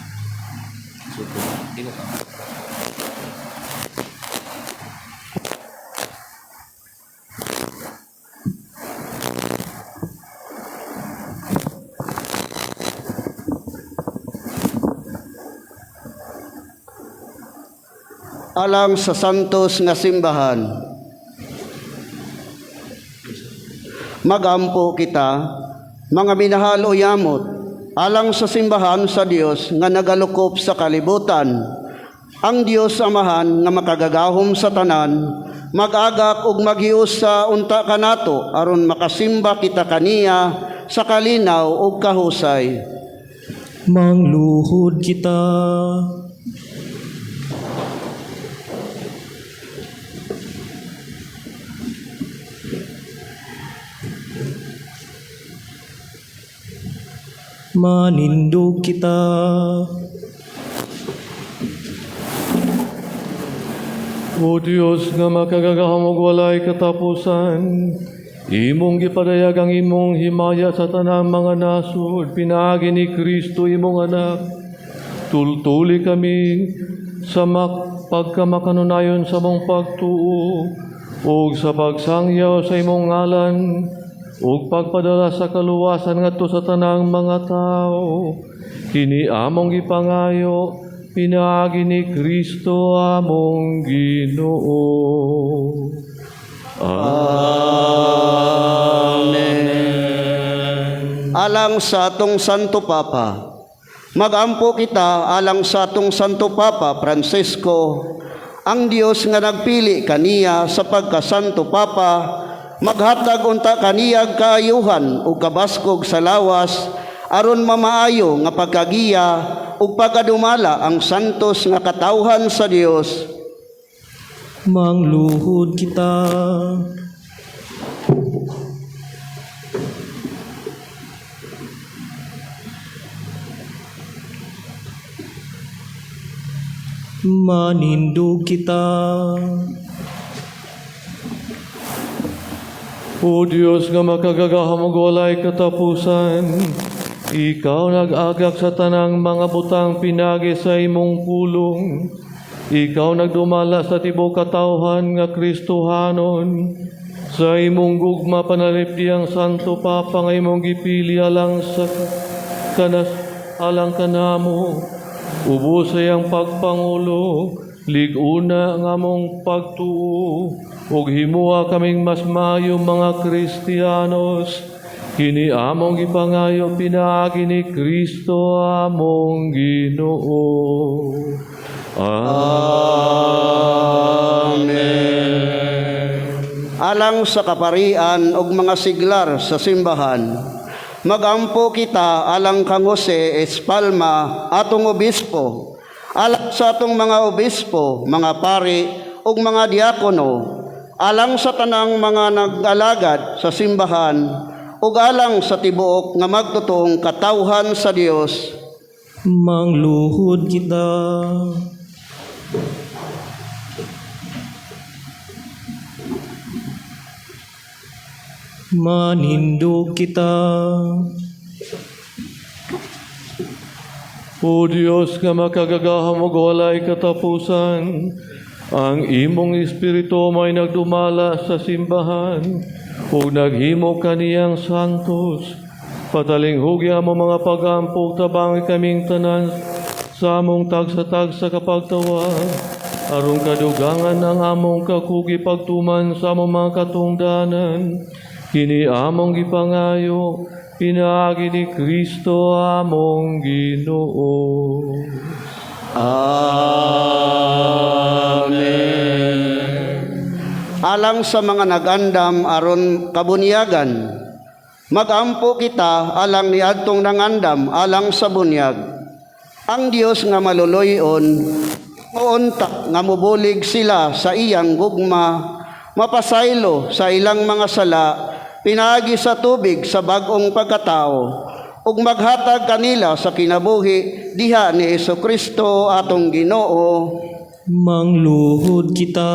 Suko. Di ko ka. Alang sa santos nga simbahan. Magampo kita, mga minahal o yamot, alang sa simbahan sa Dios nga nagalukop sa kalibutan. Ang Dios Amahan nga makagagahom sa tanan, mag-agak ug maghiusa unta kanato aron makasimba kita kaniya. sa kalinaw ug kahusay. Mangluhod kita. Manindog kita. O Dios nga makagagahom ug walay katapusan, imong gipadayag ang imong himaya sa tanang mga nasod pinaagi ni Kristo imong anak. Tultuli kami sa pagkamakanunayon sa mong pagtuo ug sa pagsangyaw sa imong ngalan ug pagpadala sa kaluwasan ngadto sa tanang mga tawo. Kini among gipangayo pinaagi ni Kristo among Ginoo. Amen. Alang sa atong Santo Papa, magampo kita alang sa atong Santo Papa Francisco, ang Dios nga nagpili kaniya sa pagka-Santo Papa, maghatag unta kaniyag kaayuhan ug kabaskog sa lawas aron mamaayo nga pagkagiya ug pagkadumala ang santos nga katawhan sa Dios. Mangluhod kita. Manindog kita. O Dios nga makagagahom ug walay katapusan, ikaw nag-agak sa tanang mga butang pinagi sa imong pulong. Ikaw nagdumala sa tibuok katawhan nga Kristohanon. Sa imong gugma panalipdi ang Santo Papa nga imong gipili alang sa kanas alang kanamo. Ubos sa iyang pagpangulo, lig-una ang among pagtuo, ug himua kaming mas maayong mga Kristiyanos. Kini among gipangayo pinaagi ni Kristo among Ginoo. Amen. Alang sa kaparian ug mga siglar sa simbahan, magampo kita alang kang Jose Espalma, atong obispo, alang sa atong mga obispo, mga pari ug mga diakono, alang sa tanang mga nag-alagad sa simbahan, ug alang sa tibuok nga magtotoong katawhan sa Dios. Mangluhod kita. Manindog kita. O Dios nga makagagahom ug walay katapusan, ang imong espiritu may nagdumala sa simbahan ug naghimo kaniyang santos. Patalinghugi among mga pagampo, tabangi kaming tanan sa among tagsa-tagsa kapagtawa, aron kadugangan ang among kakugi pagtuman sa among mga katungdanan. Kini among gipangayo pinaagi ni Kristo among Ginoo. Amen. Alang sa mga nagandam aron kabunyagan, magampo kita alang niadtong nangandam alang sa bunyag. Ang Dios nga maluloy-on, unta nga mubulig sila sa iyang gugma, mapasaylo sa ilang mga sala, pinaagi sa tubig sa bag-ong pagkatao, ug maghatag kanila sa kinabuhi diha ni Hesukristo atong Ginoo. Mangluhod kita.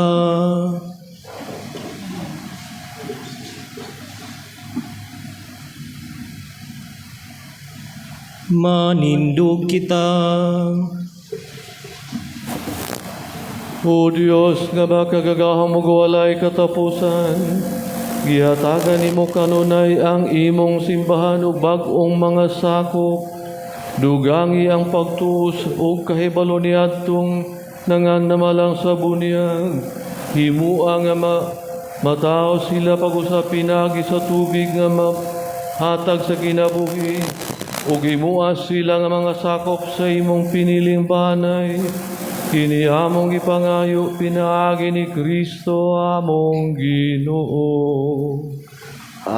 Manindog kita. O Dios nga makagagahom ug walay katapusan, gihatagan nimo kanunay ang imong simbahan og bag-ong mga sakop. Dugangi ang pagtuos ug kahibalo niadtong nangandam alang sa bunyag. Himua nga matawo sila pag-usab pinaagi sa tubig nga mahatag sa kinabuhi, ug himua sila nga mga sakop sa imong piniling banay. Kini among gipangayo pinaagi ni Kristo among Ginoo. Amen.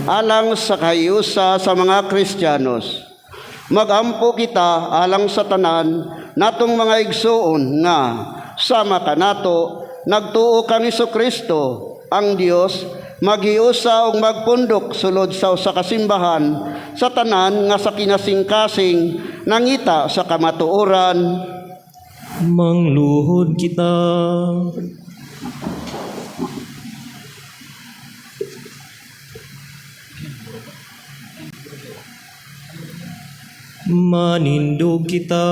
Alang sa kahiusa sa mga Kristiyanos, magampo kita alang sa tanan natong mga igsuon nga sama kanato nagtuo kang Kristo ang Dios maghiusa ug magpundok sulod sa usa ka simbahan sa tanan nga sa kinasingkasing nangita sa kamatuoran. Mangluhod kita. Manindog kita.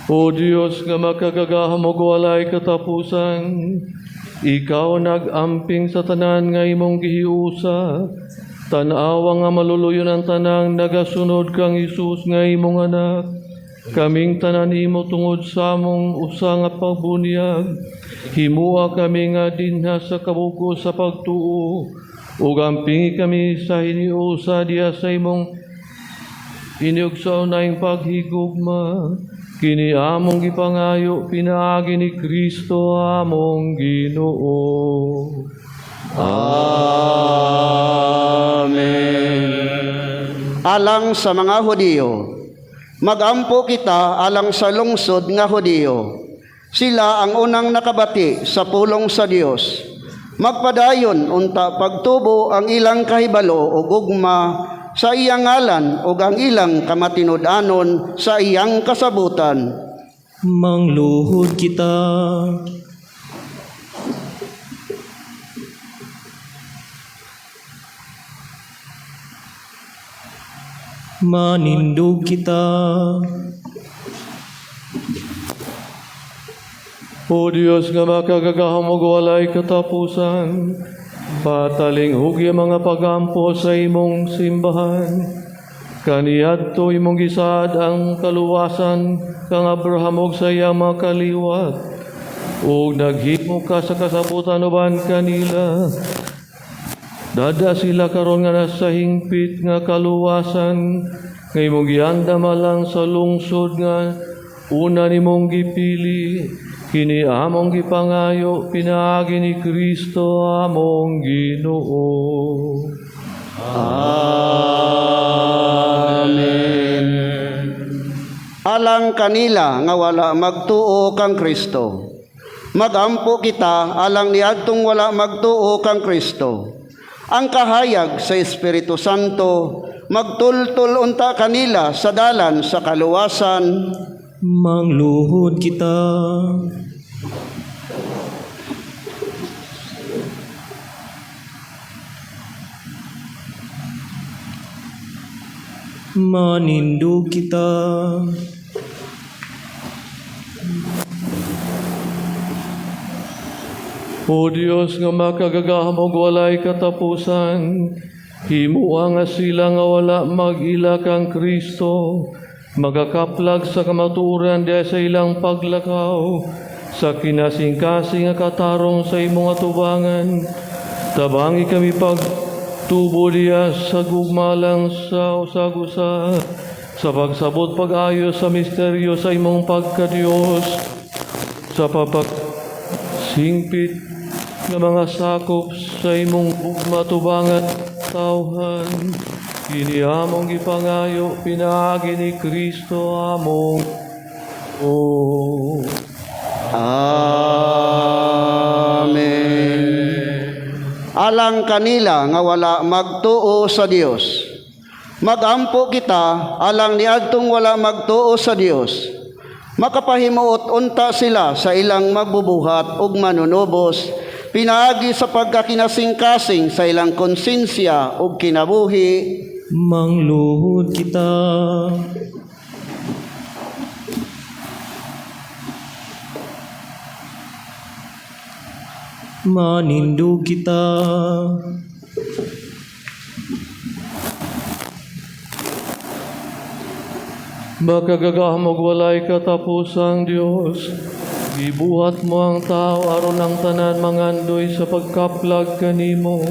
O Dios nga makagagahom ug walay katapusan, ikaw nag-amping sa tanan nga imong gihiusa. Tan-awa nga maluluyon ang tanang nagasunod kang Hesus nga imong anak. Kaming tanan nimo tungod sa among usa nga pagbunyag. Himua kami nga dinha sa kabugos sa pagtuo ug ampingi kami sa hiniusa diha sa imong iniugsaw na paghigugma. Kini among gipangayo pinaagi ni Kristo among Ginoo. Amen. Alang sa mga Hudiyo, magampo kita alang sa lungsod nga Hudiyo. Sila ang unang nakabati sa pulong sa Dios. Magpadayon unta pagtubo ang ilang kahibalo o gugma sa iyang ngalan ug ang ilang kamatinud-anon sa iyang kasabutan. Mangluhod kita. Manindog kita. O Dios nga makagagahom ug walay katapusan, patalinghugi ang mga pagampo sa imong simbahan. Kaniadto imong gisaad ang kaluwasan kang Abraham ug sa iyang mga kaliwat, ug naghimo ka sa kasabutan uban kanila. Dada sila karon nga nasa hingpit nga kaluwasan nga imong giandam alang sa lungsod nga una nimong gipili. Kini among gipangayo pinaagi ni Kristo among Ginoo. Amen. Alang kanila nga wala magtuo kang Kristo. Magampo kita alang niadtong wala magtuo kang Kristo. Ang kahayag sa Espiritu Santo magtultol unta kanila sa dalan sa kaluwasan. Mangluhod kita. Manindog kita. O Dios nga makagagahom ug walay katapusan, himua nga sila nga wala mag-ila kang Kristo, magakaplag sa kamatuoran diha sa ilang paglakaw, sa kinasingkasing nga katarong sa imong atubangan. Tabangi kami pagtubo diha sa gugmalang sa usag-usa, sa pagsabot pag-ayo sa misteryo sa imong pagkadiyos, sa papagsingpit nga mga sakop sa imong gugma tubangan tawhan. Kini among gipangayo pinaagi ni Kristo among Ginoo. Amen. Alang kanila nga wala magtuo sa Dios. Magampo kita alang niadtong wala magtuo sa Dios. Makapahimuot unta sila sa ilang magbubuhat ug manunubos pinaagi sa pagkakinasingkasing sa ilang konsensya ug kinabuhi. Mangluhod kita. Manindog kita. Makagagahom ug walay katapusang Dios, gibuhat mo ang tao aron ang tanan mangandoy sa pagkaplag kanimo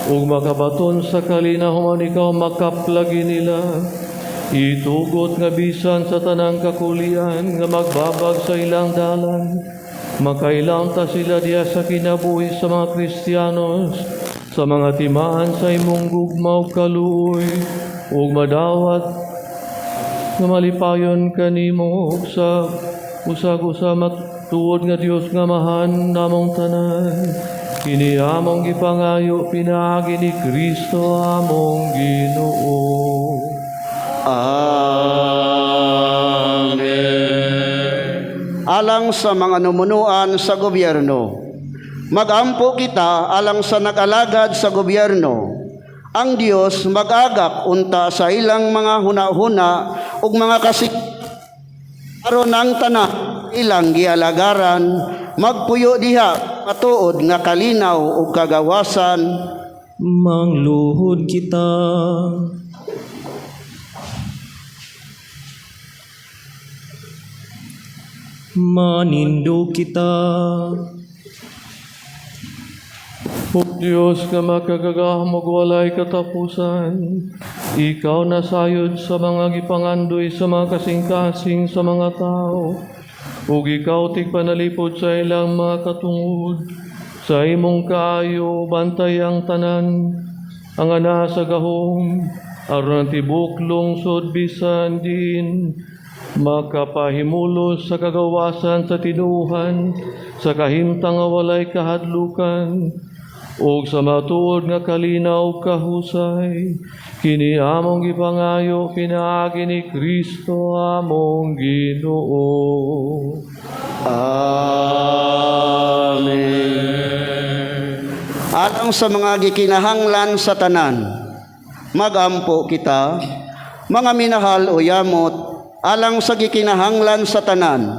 ug makabaton sa kalinahuman ikaw makaplagi nila. Itugot nga bisan sa tanang kakulian nga magbabag sa ilang dalan, makailang ta sila diya sa kinabuhi sa mga Kristiyanos, sa mga timaan sa imong gugma ug kaluoy, ug madawat nga malipayon kanimo ug sa usag-usa matuod nga Dios nga Amahan namong tanan. Kini among gipangayo pinaagi ni Kristo among Ginoo. Amen. Alang sa mga namumunuan sa gobyerno, magampo kita alang sa nag-alagad sa gobyerno. Ang Dios mag-agak unta sa ilang mga hunahuna ug mga kasik aron ang tanan ilang gialagaran magpuyo diha matuod nga kalinaw ug kagawasan. Mangluhod kita. Manindog kita. O Diyos nga makagagahom ug walay katapusan, ikaw nasayod sa mga gipangandoy sa mga kasing-kasing sa mga tao, ug ikaw tigpanalipod sa ilang mga katungod. Sa imong kaayo bantay ang tanan, ang ana sa gahom, aron ang tibuok lungsod bisan diin makapahimulos sa kagawasan sa tinuohan, sa kahimtang nga walay kahadlukan, ug sa matuod nga kalinaw kahusay. Kini among gipangayo pinaagi ni Kristo among Ginoo. Amen. Alang sa mga gikinahanglan sa tanan, magampo kita, mga minahal o yamot, alang sa gikinahanglan sa tanan.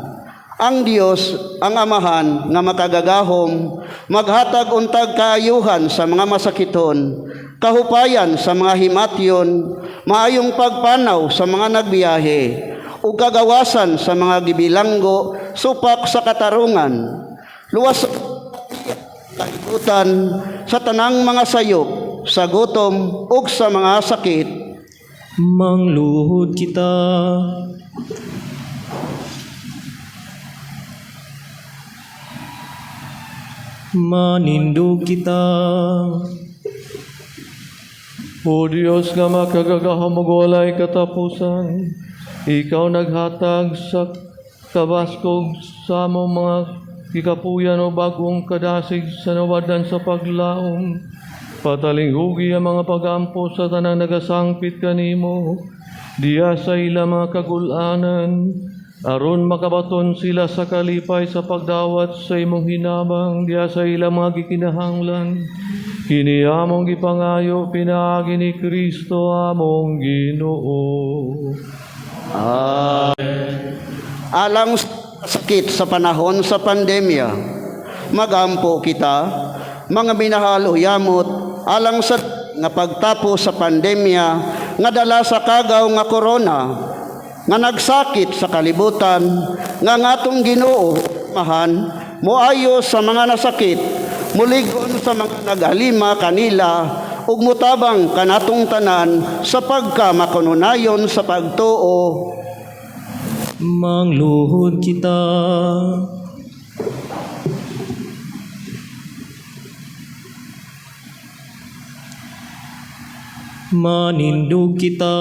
Ang Dios, ang Amahan nga makagagahom, maghatag untag kaayuhan sa mga masakiton, kahupayan sa mga himatyon, maayong pagpanaw sa mga nagbiyahe, ug kagawasan sa mga gibilanggo supak sa katarungan. Luwas kalibutan sa tanang mga sayop, sa gutom ug sa mga sakit. Mangluhod kita. Manindog kita. O Diyos nga makagagahom ug walay katapusan, ikaw naghatag sa kabaskog sa among mga gikapuyan o bagong kadasig sa nawadan sa paglaom. Patalinghugi ang mga pagampo sa tanang nagasangpit kanimo, diya sa ilang mga kagulanan, aron makabaton sila sa kalipay sa pagdawat sa imong hinabang, diya sa ilang mga gikinahanglan. Kini among gipangayo pinaagi ni Kristo among Ginoo. Amen. Alang sa sakit sa panahon sa pandemya, magampo kita, mga minahal o yamot, alang sa nga pagtapos sa pandemya nga dala sa kagaw nga korona, nga nagsakit sa kalibutan, nga ngatong Ginoo Amahan, moayo sa mga nasakit, mulig-on sa mga nagalima kanila, ug mutabang kanatong tanan sa pagka makanunayon sa pagtuo. Mangluhod kita. Manindog kita.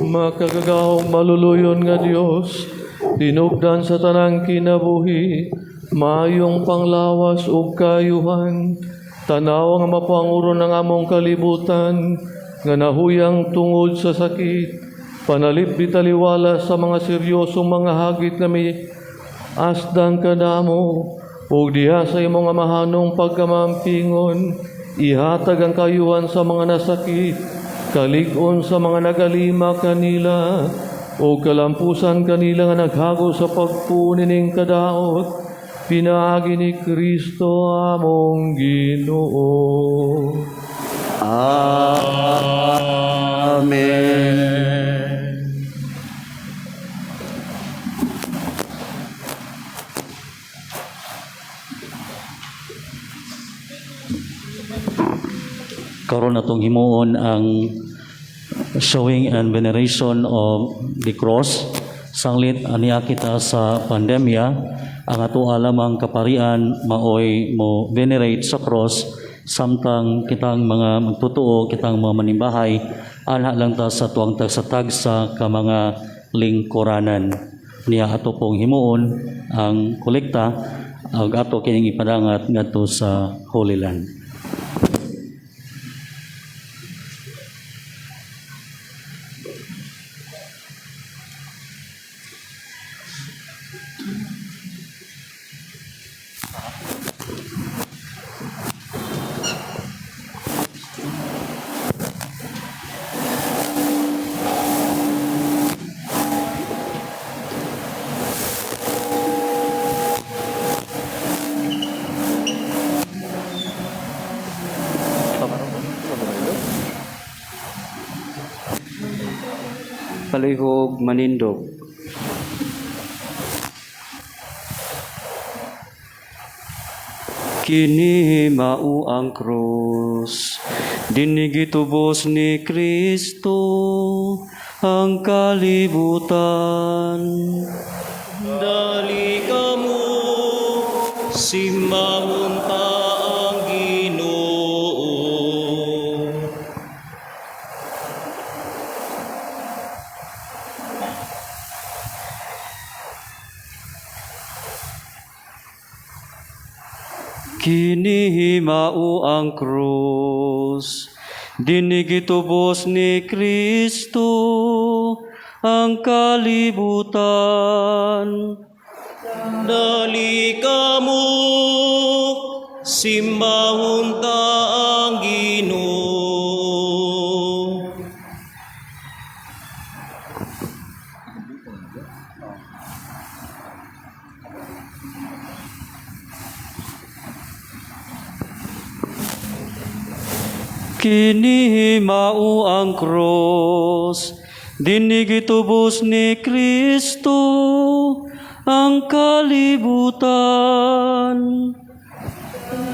Makagagahom maluluyon nga Dios, tinubdan sa tanang kinabuhi, maayong panglawas ug kaayuhan, tanaw nga mapanguron ang among kalibutan, nga nahuyang tungod sa sakit, panalipdi taliwala sa mga seryosong mga hagit nga may asdang kadamo, ug diha sa imong amahanong pagkamampingon, ihatag ang kayuhan sa mga nasakit, kalig-on sa mga nagalima kanila, o kalampusan kanila nga naghago sa pagpuni ning kadaot, pinaagi ni Kristo among Ginoo. Amen. Karon atong himuon ang showing and veneration of the cross. Sanglit ania kita sa pandemya, ang ato lamang kaparian maoy mo venerate sa cross, samtang kitang mga magtutuo, kitang mga manimbahay, anha lang ta sa tuang tagsa-tagsa ka mga lingkuranan. Niya ato pong himuon ang kolekta ug ato kining ipadangat ngadto sa Holy Land. Palihog manindog. Kini mao ang krus, dinhi gitubos ni Kristo ang kalibutan. Dali kamo, simbahon ta ang Ginoo. Kini mao ang krus, dinhi gitubos ni Kristo ang kalibutan. Dali kamo, simbahon ta ang Ginoo. Kini mao ang krus, dinhi gitubos ni Kristo ang kalibutan.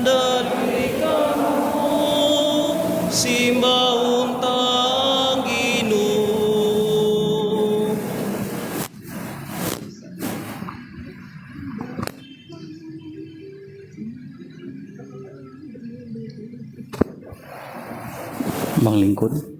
Dali kamo, simbahon ta ang Ginoo. Manglingkod.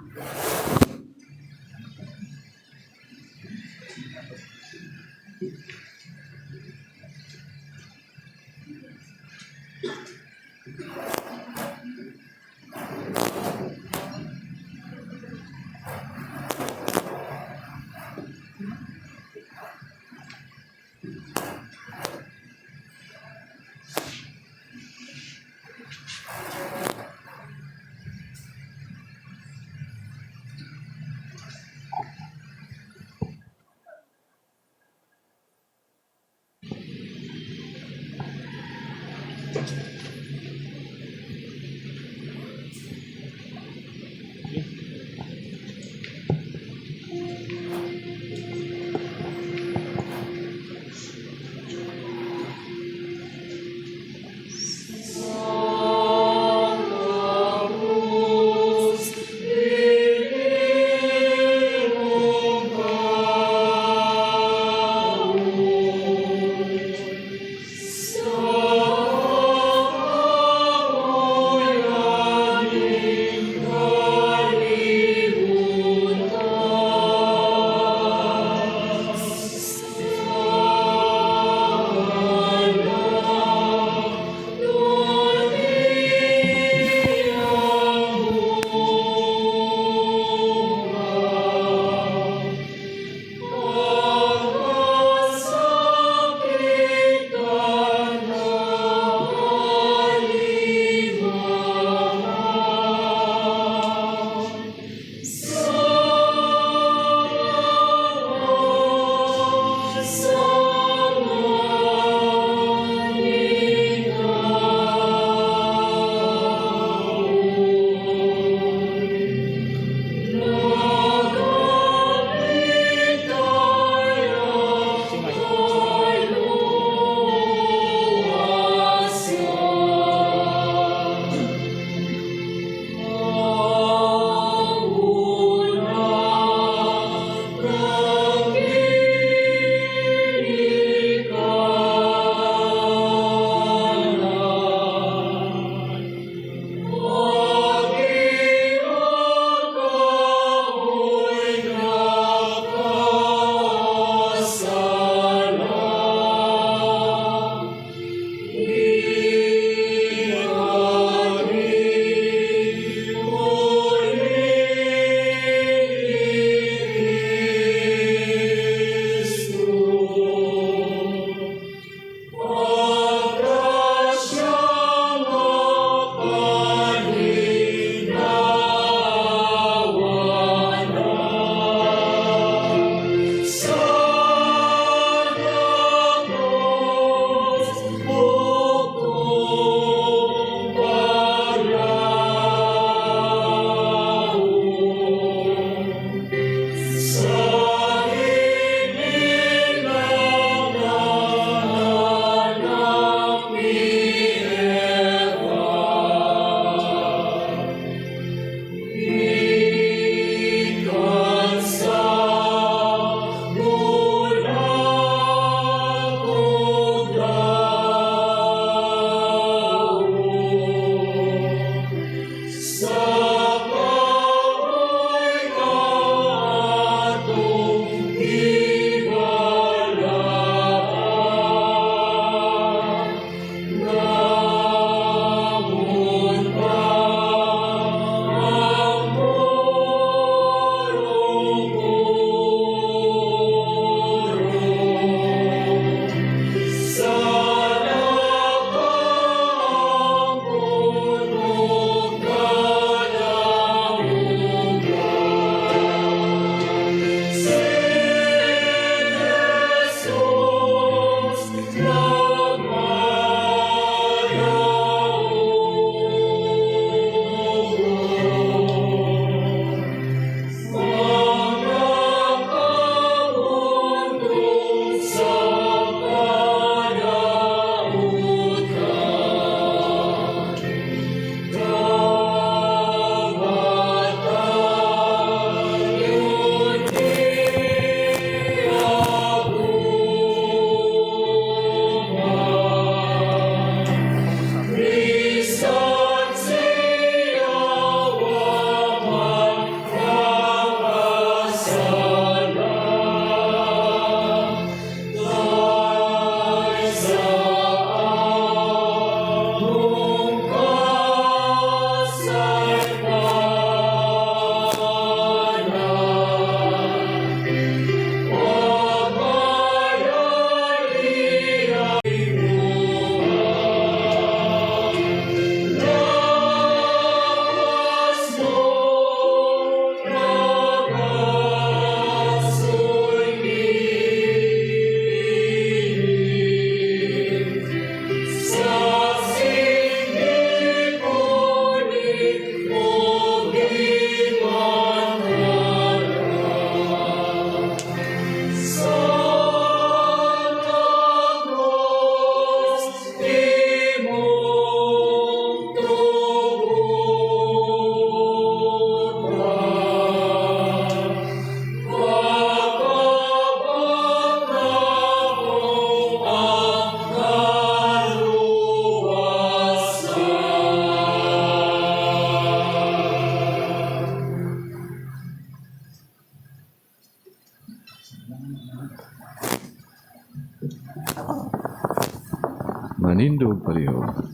Manindog palihog.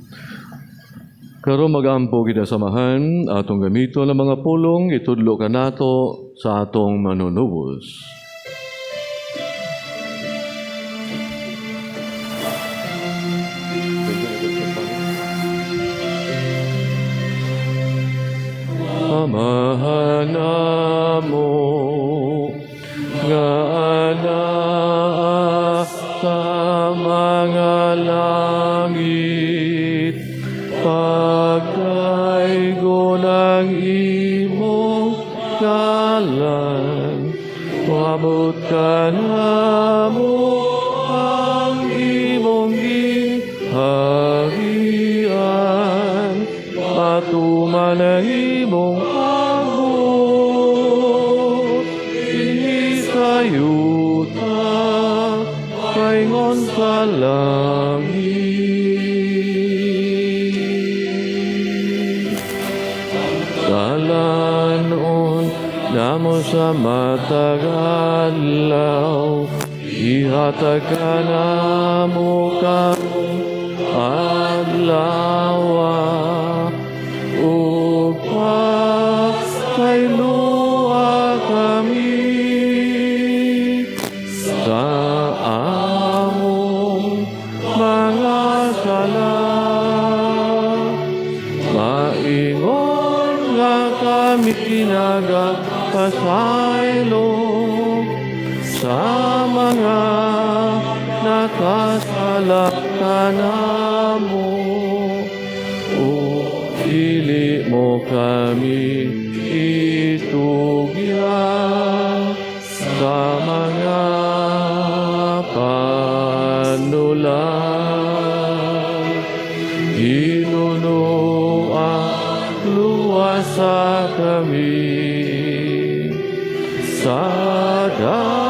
Karon magampo kita, samahan atong gamiton ang mga pulong itudlo kanato sa atong manunubos. Amahan namo nga anaa sa mga langit, pagdaygon ang imong ngalan, moabot kanamo ang imong gingharian, matuman ang imong pagbuot dinhi sa yuta paingon sa langit. Dalanon namo sa matag adlaw, ihatag kanamo karong adlawa, ug pasayloa kami sa among mga sala, maingon nga kami nagapasaylo sa mga nakasala kanamo, ug dili mo kami itugyan sa mga panulal. Ginoo, luwasa kami sa dautan.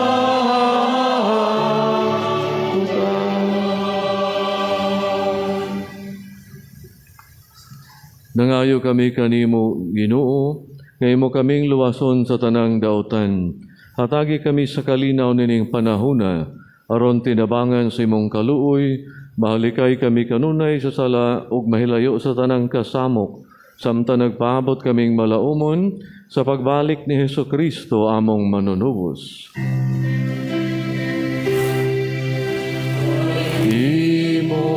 Nangayo kami kanimo, Ginoo, nga imo kaming luwason sa tanang dautan. Hatagi kami sa kalinaw nining panahuna, aron tinabangan sa imong kaluoy, mahalikay kami kanunay sa sala ug mahilayo sa tanang kasamok, samtang nagpaabot kaming malaumon sa pagbalik ni Hesus Kristo among manunubos. Imo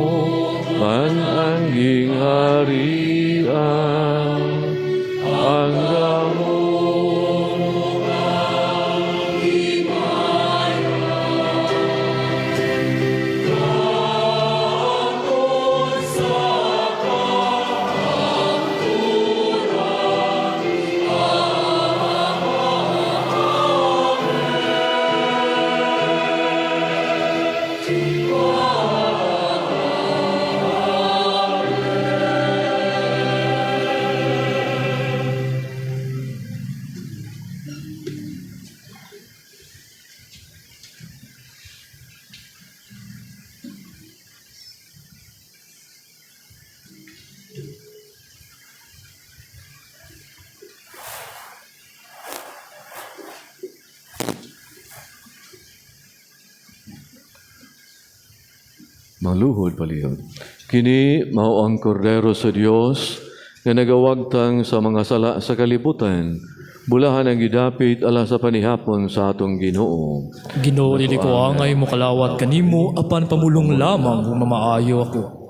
man ang gingharian, ang gahom, Maluhod palihog. Kini mao ang kordero sa Dios nga nagawagtang sa mga sala sa kalibutan. Bulahan ang gidapit ala sa panihapon sa atong Ginoo. Ginoo, dili ko angay mokalawat kanimo, apan pamulong lamang ug mamaayo ako.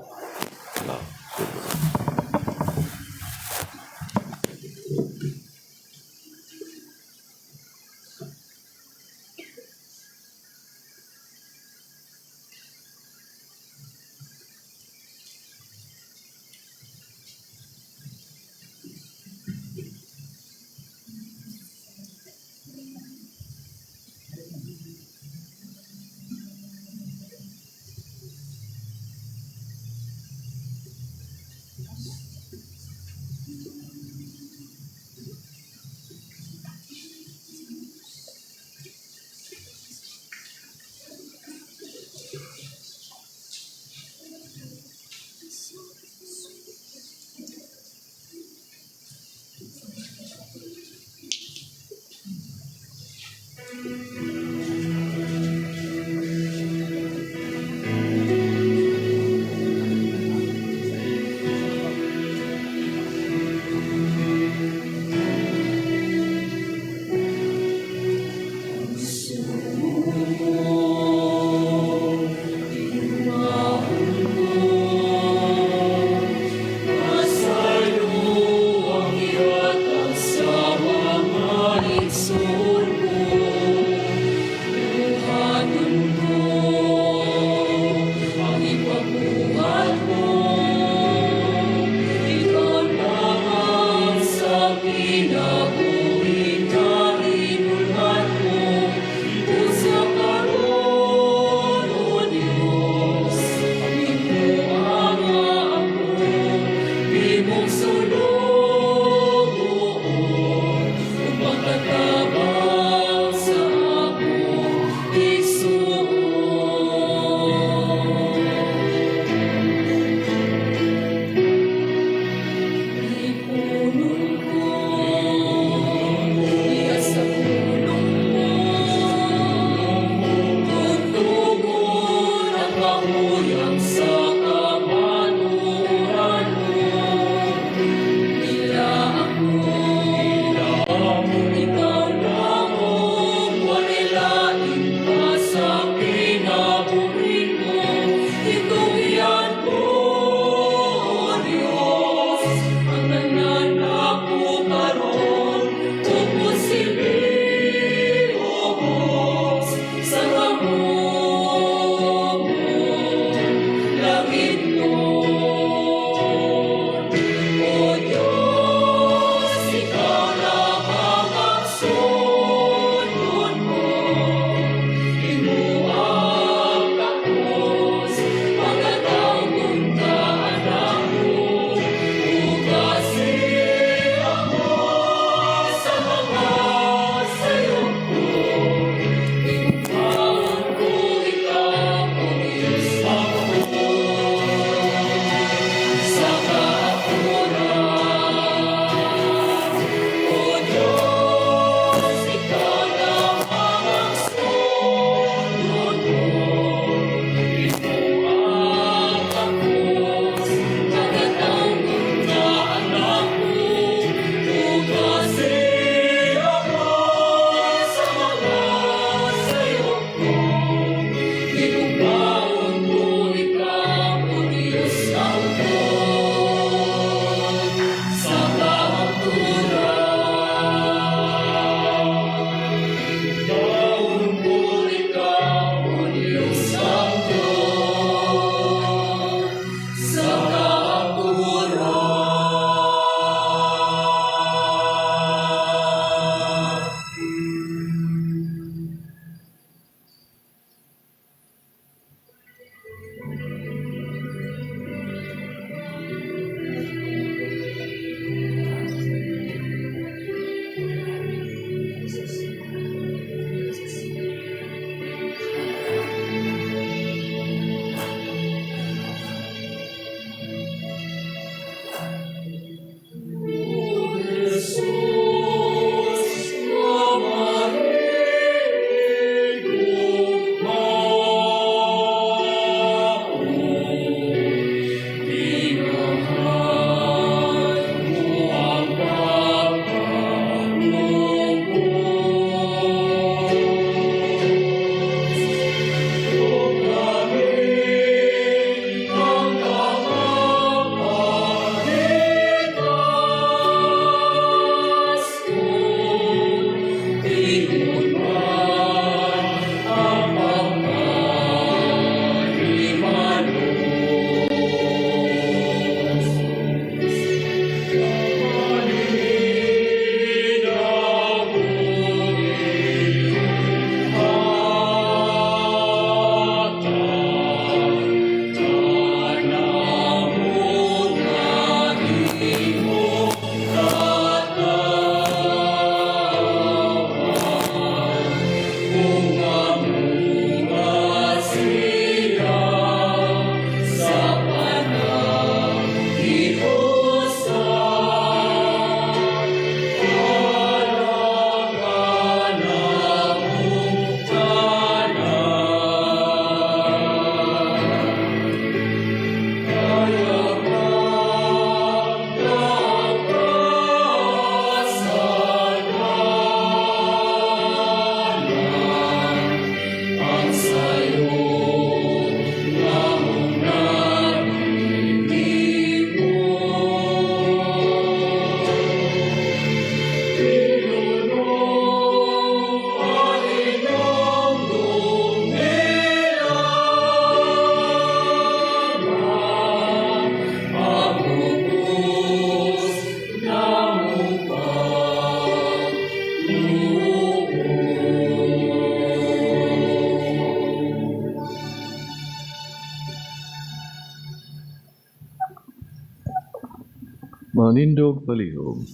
Manindog palihog.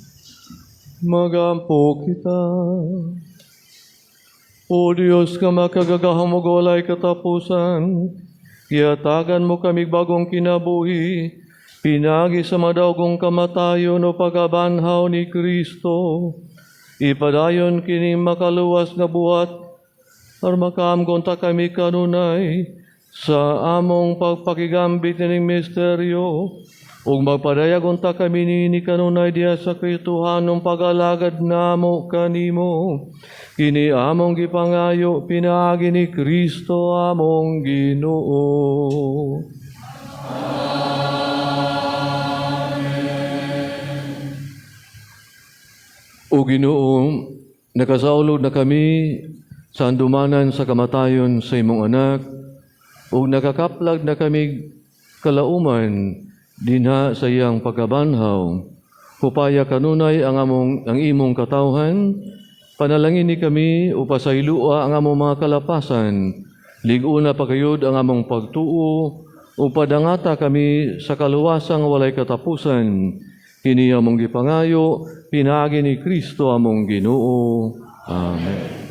Magampo kita. O Diyos nga makagagahom ug walay katapusan, gihatagan mo kami bagong kinabuhi, pinaagi sa madaogong kamatayon ug pagkabanhaw ni Kristo. Ipadayon kining makaluwas nga buhat, aron makaamgon ta kami kanunay sa among pagpakigambit nining misteryo, ug magpadayag unta kami niini kanunay diha sa Kristohanong pag-alagad namo kanimo. Kini among gipangayo pinaagi ni Kristo among Ginoo. O Ginoo, nakasaulog na kami sa andumanan sa kamatayon sa imong anak, ug nakakaplag na kami kalauman dinha sa iyang pagkabanhaw. Hupaya kanunay ang imong katawhan, panalangini kami o pasaylua ang among mga kalapasan, lig-una pa kayod ang among pagtuo, o padangata kami sa kaluwasang walay katapusan. Kini among gipangayo, pinaagi ni Kristo among Ginoo. Amen.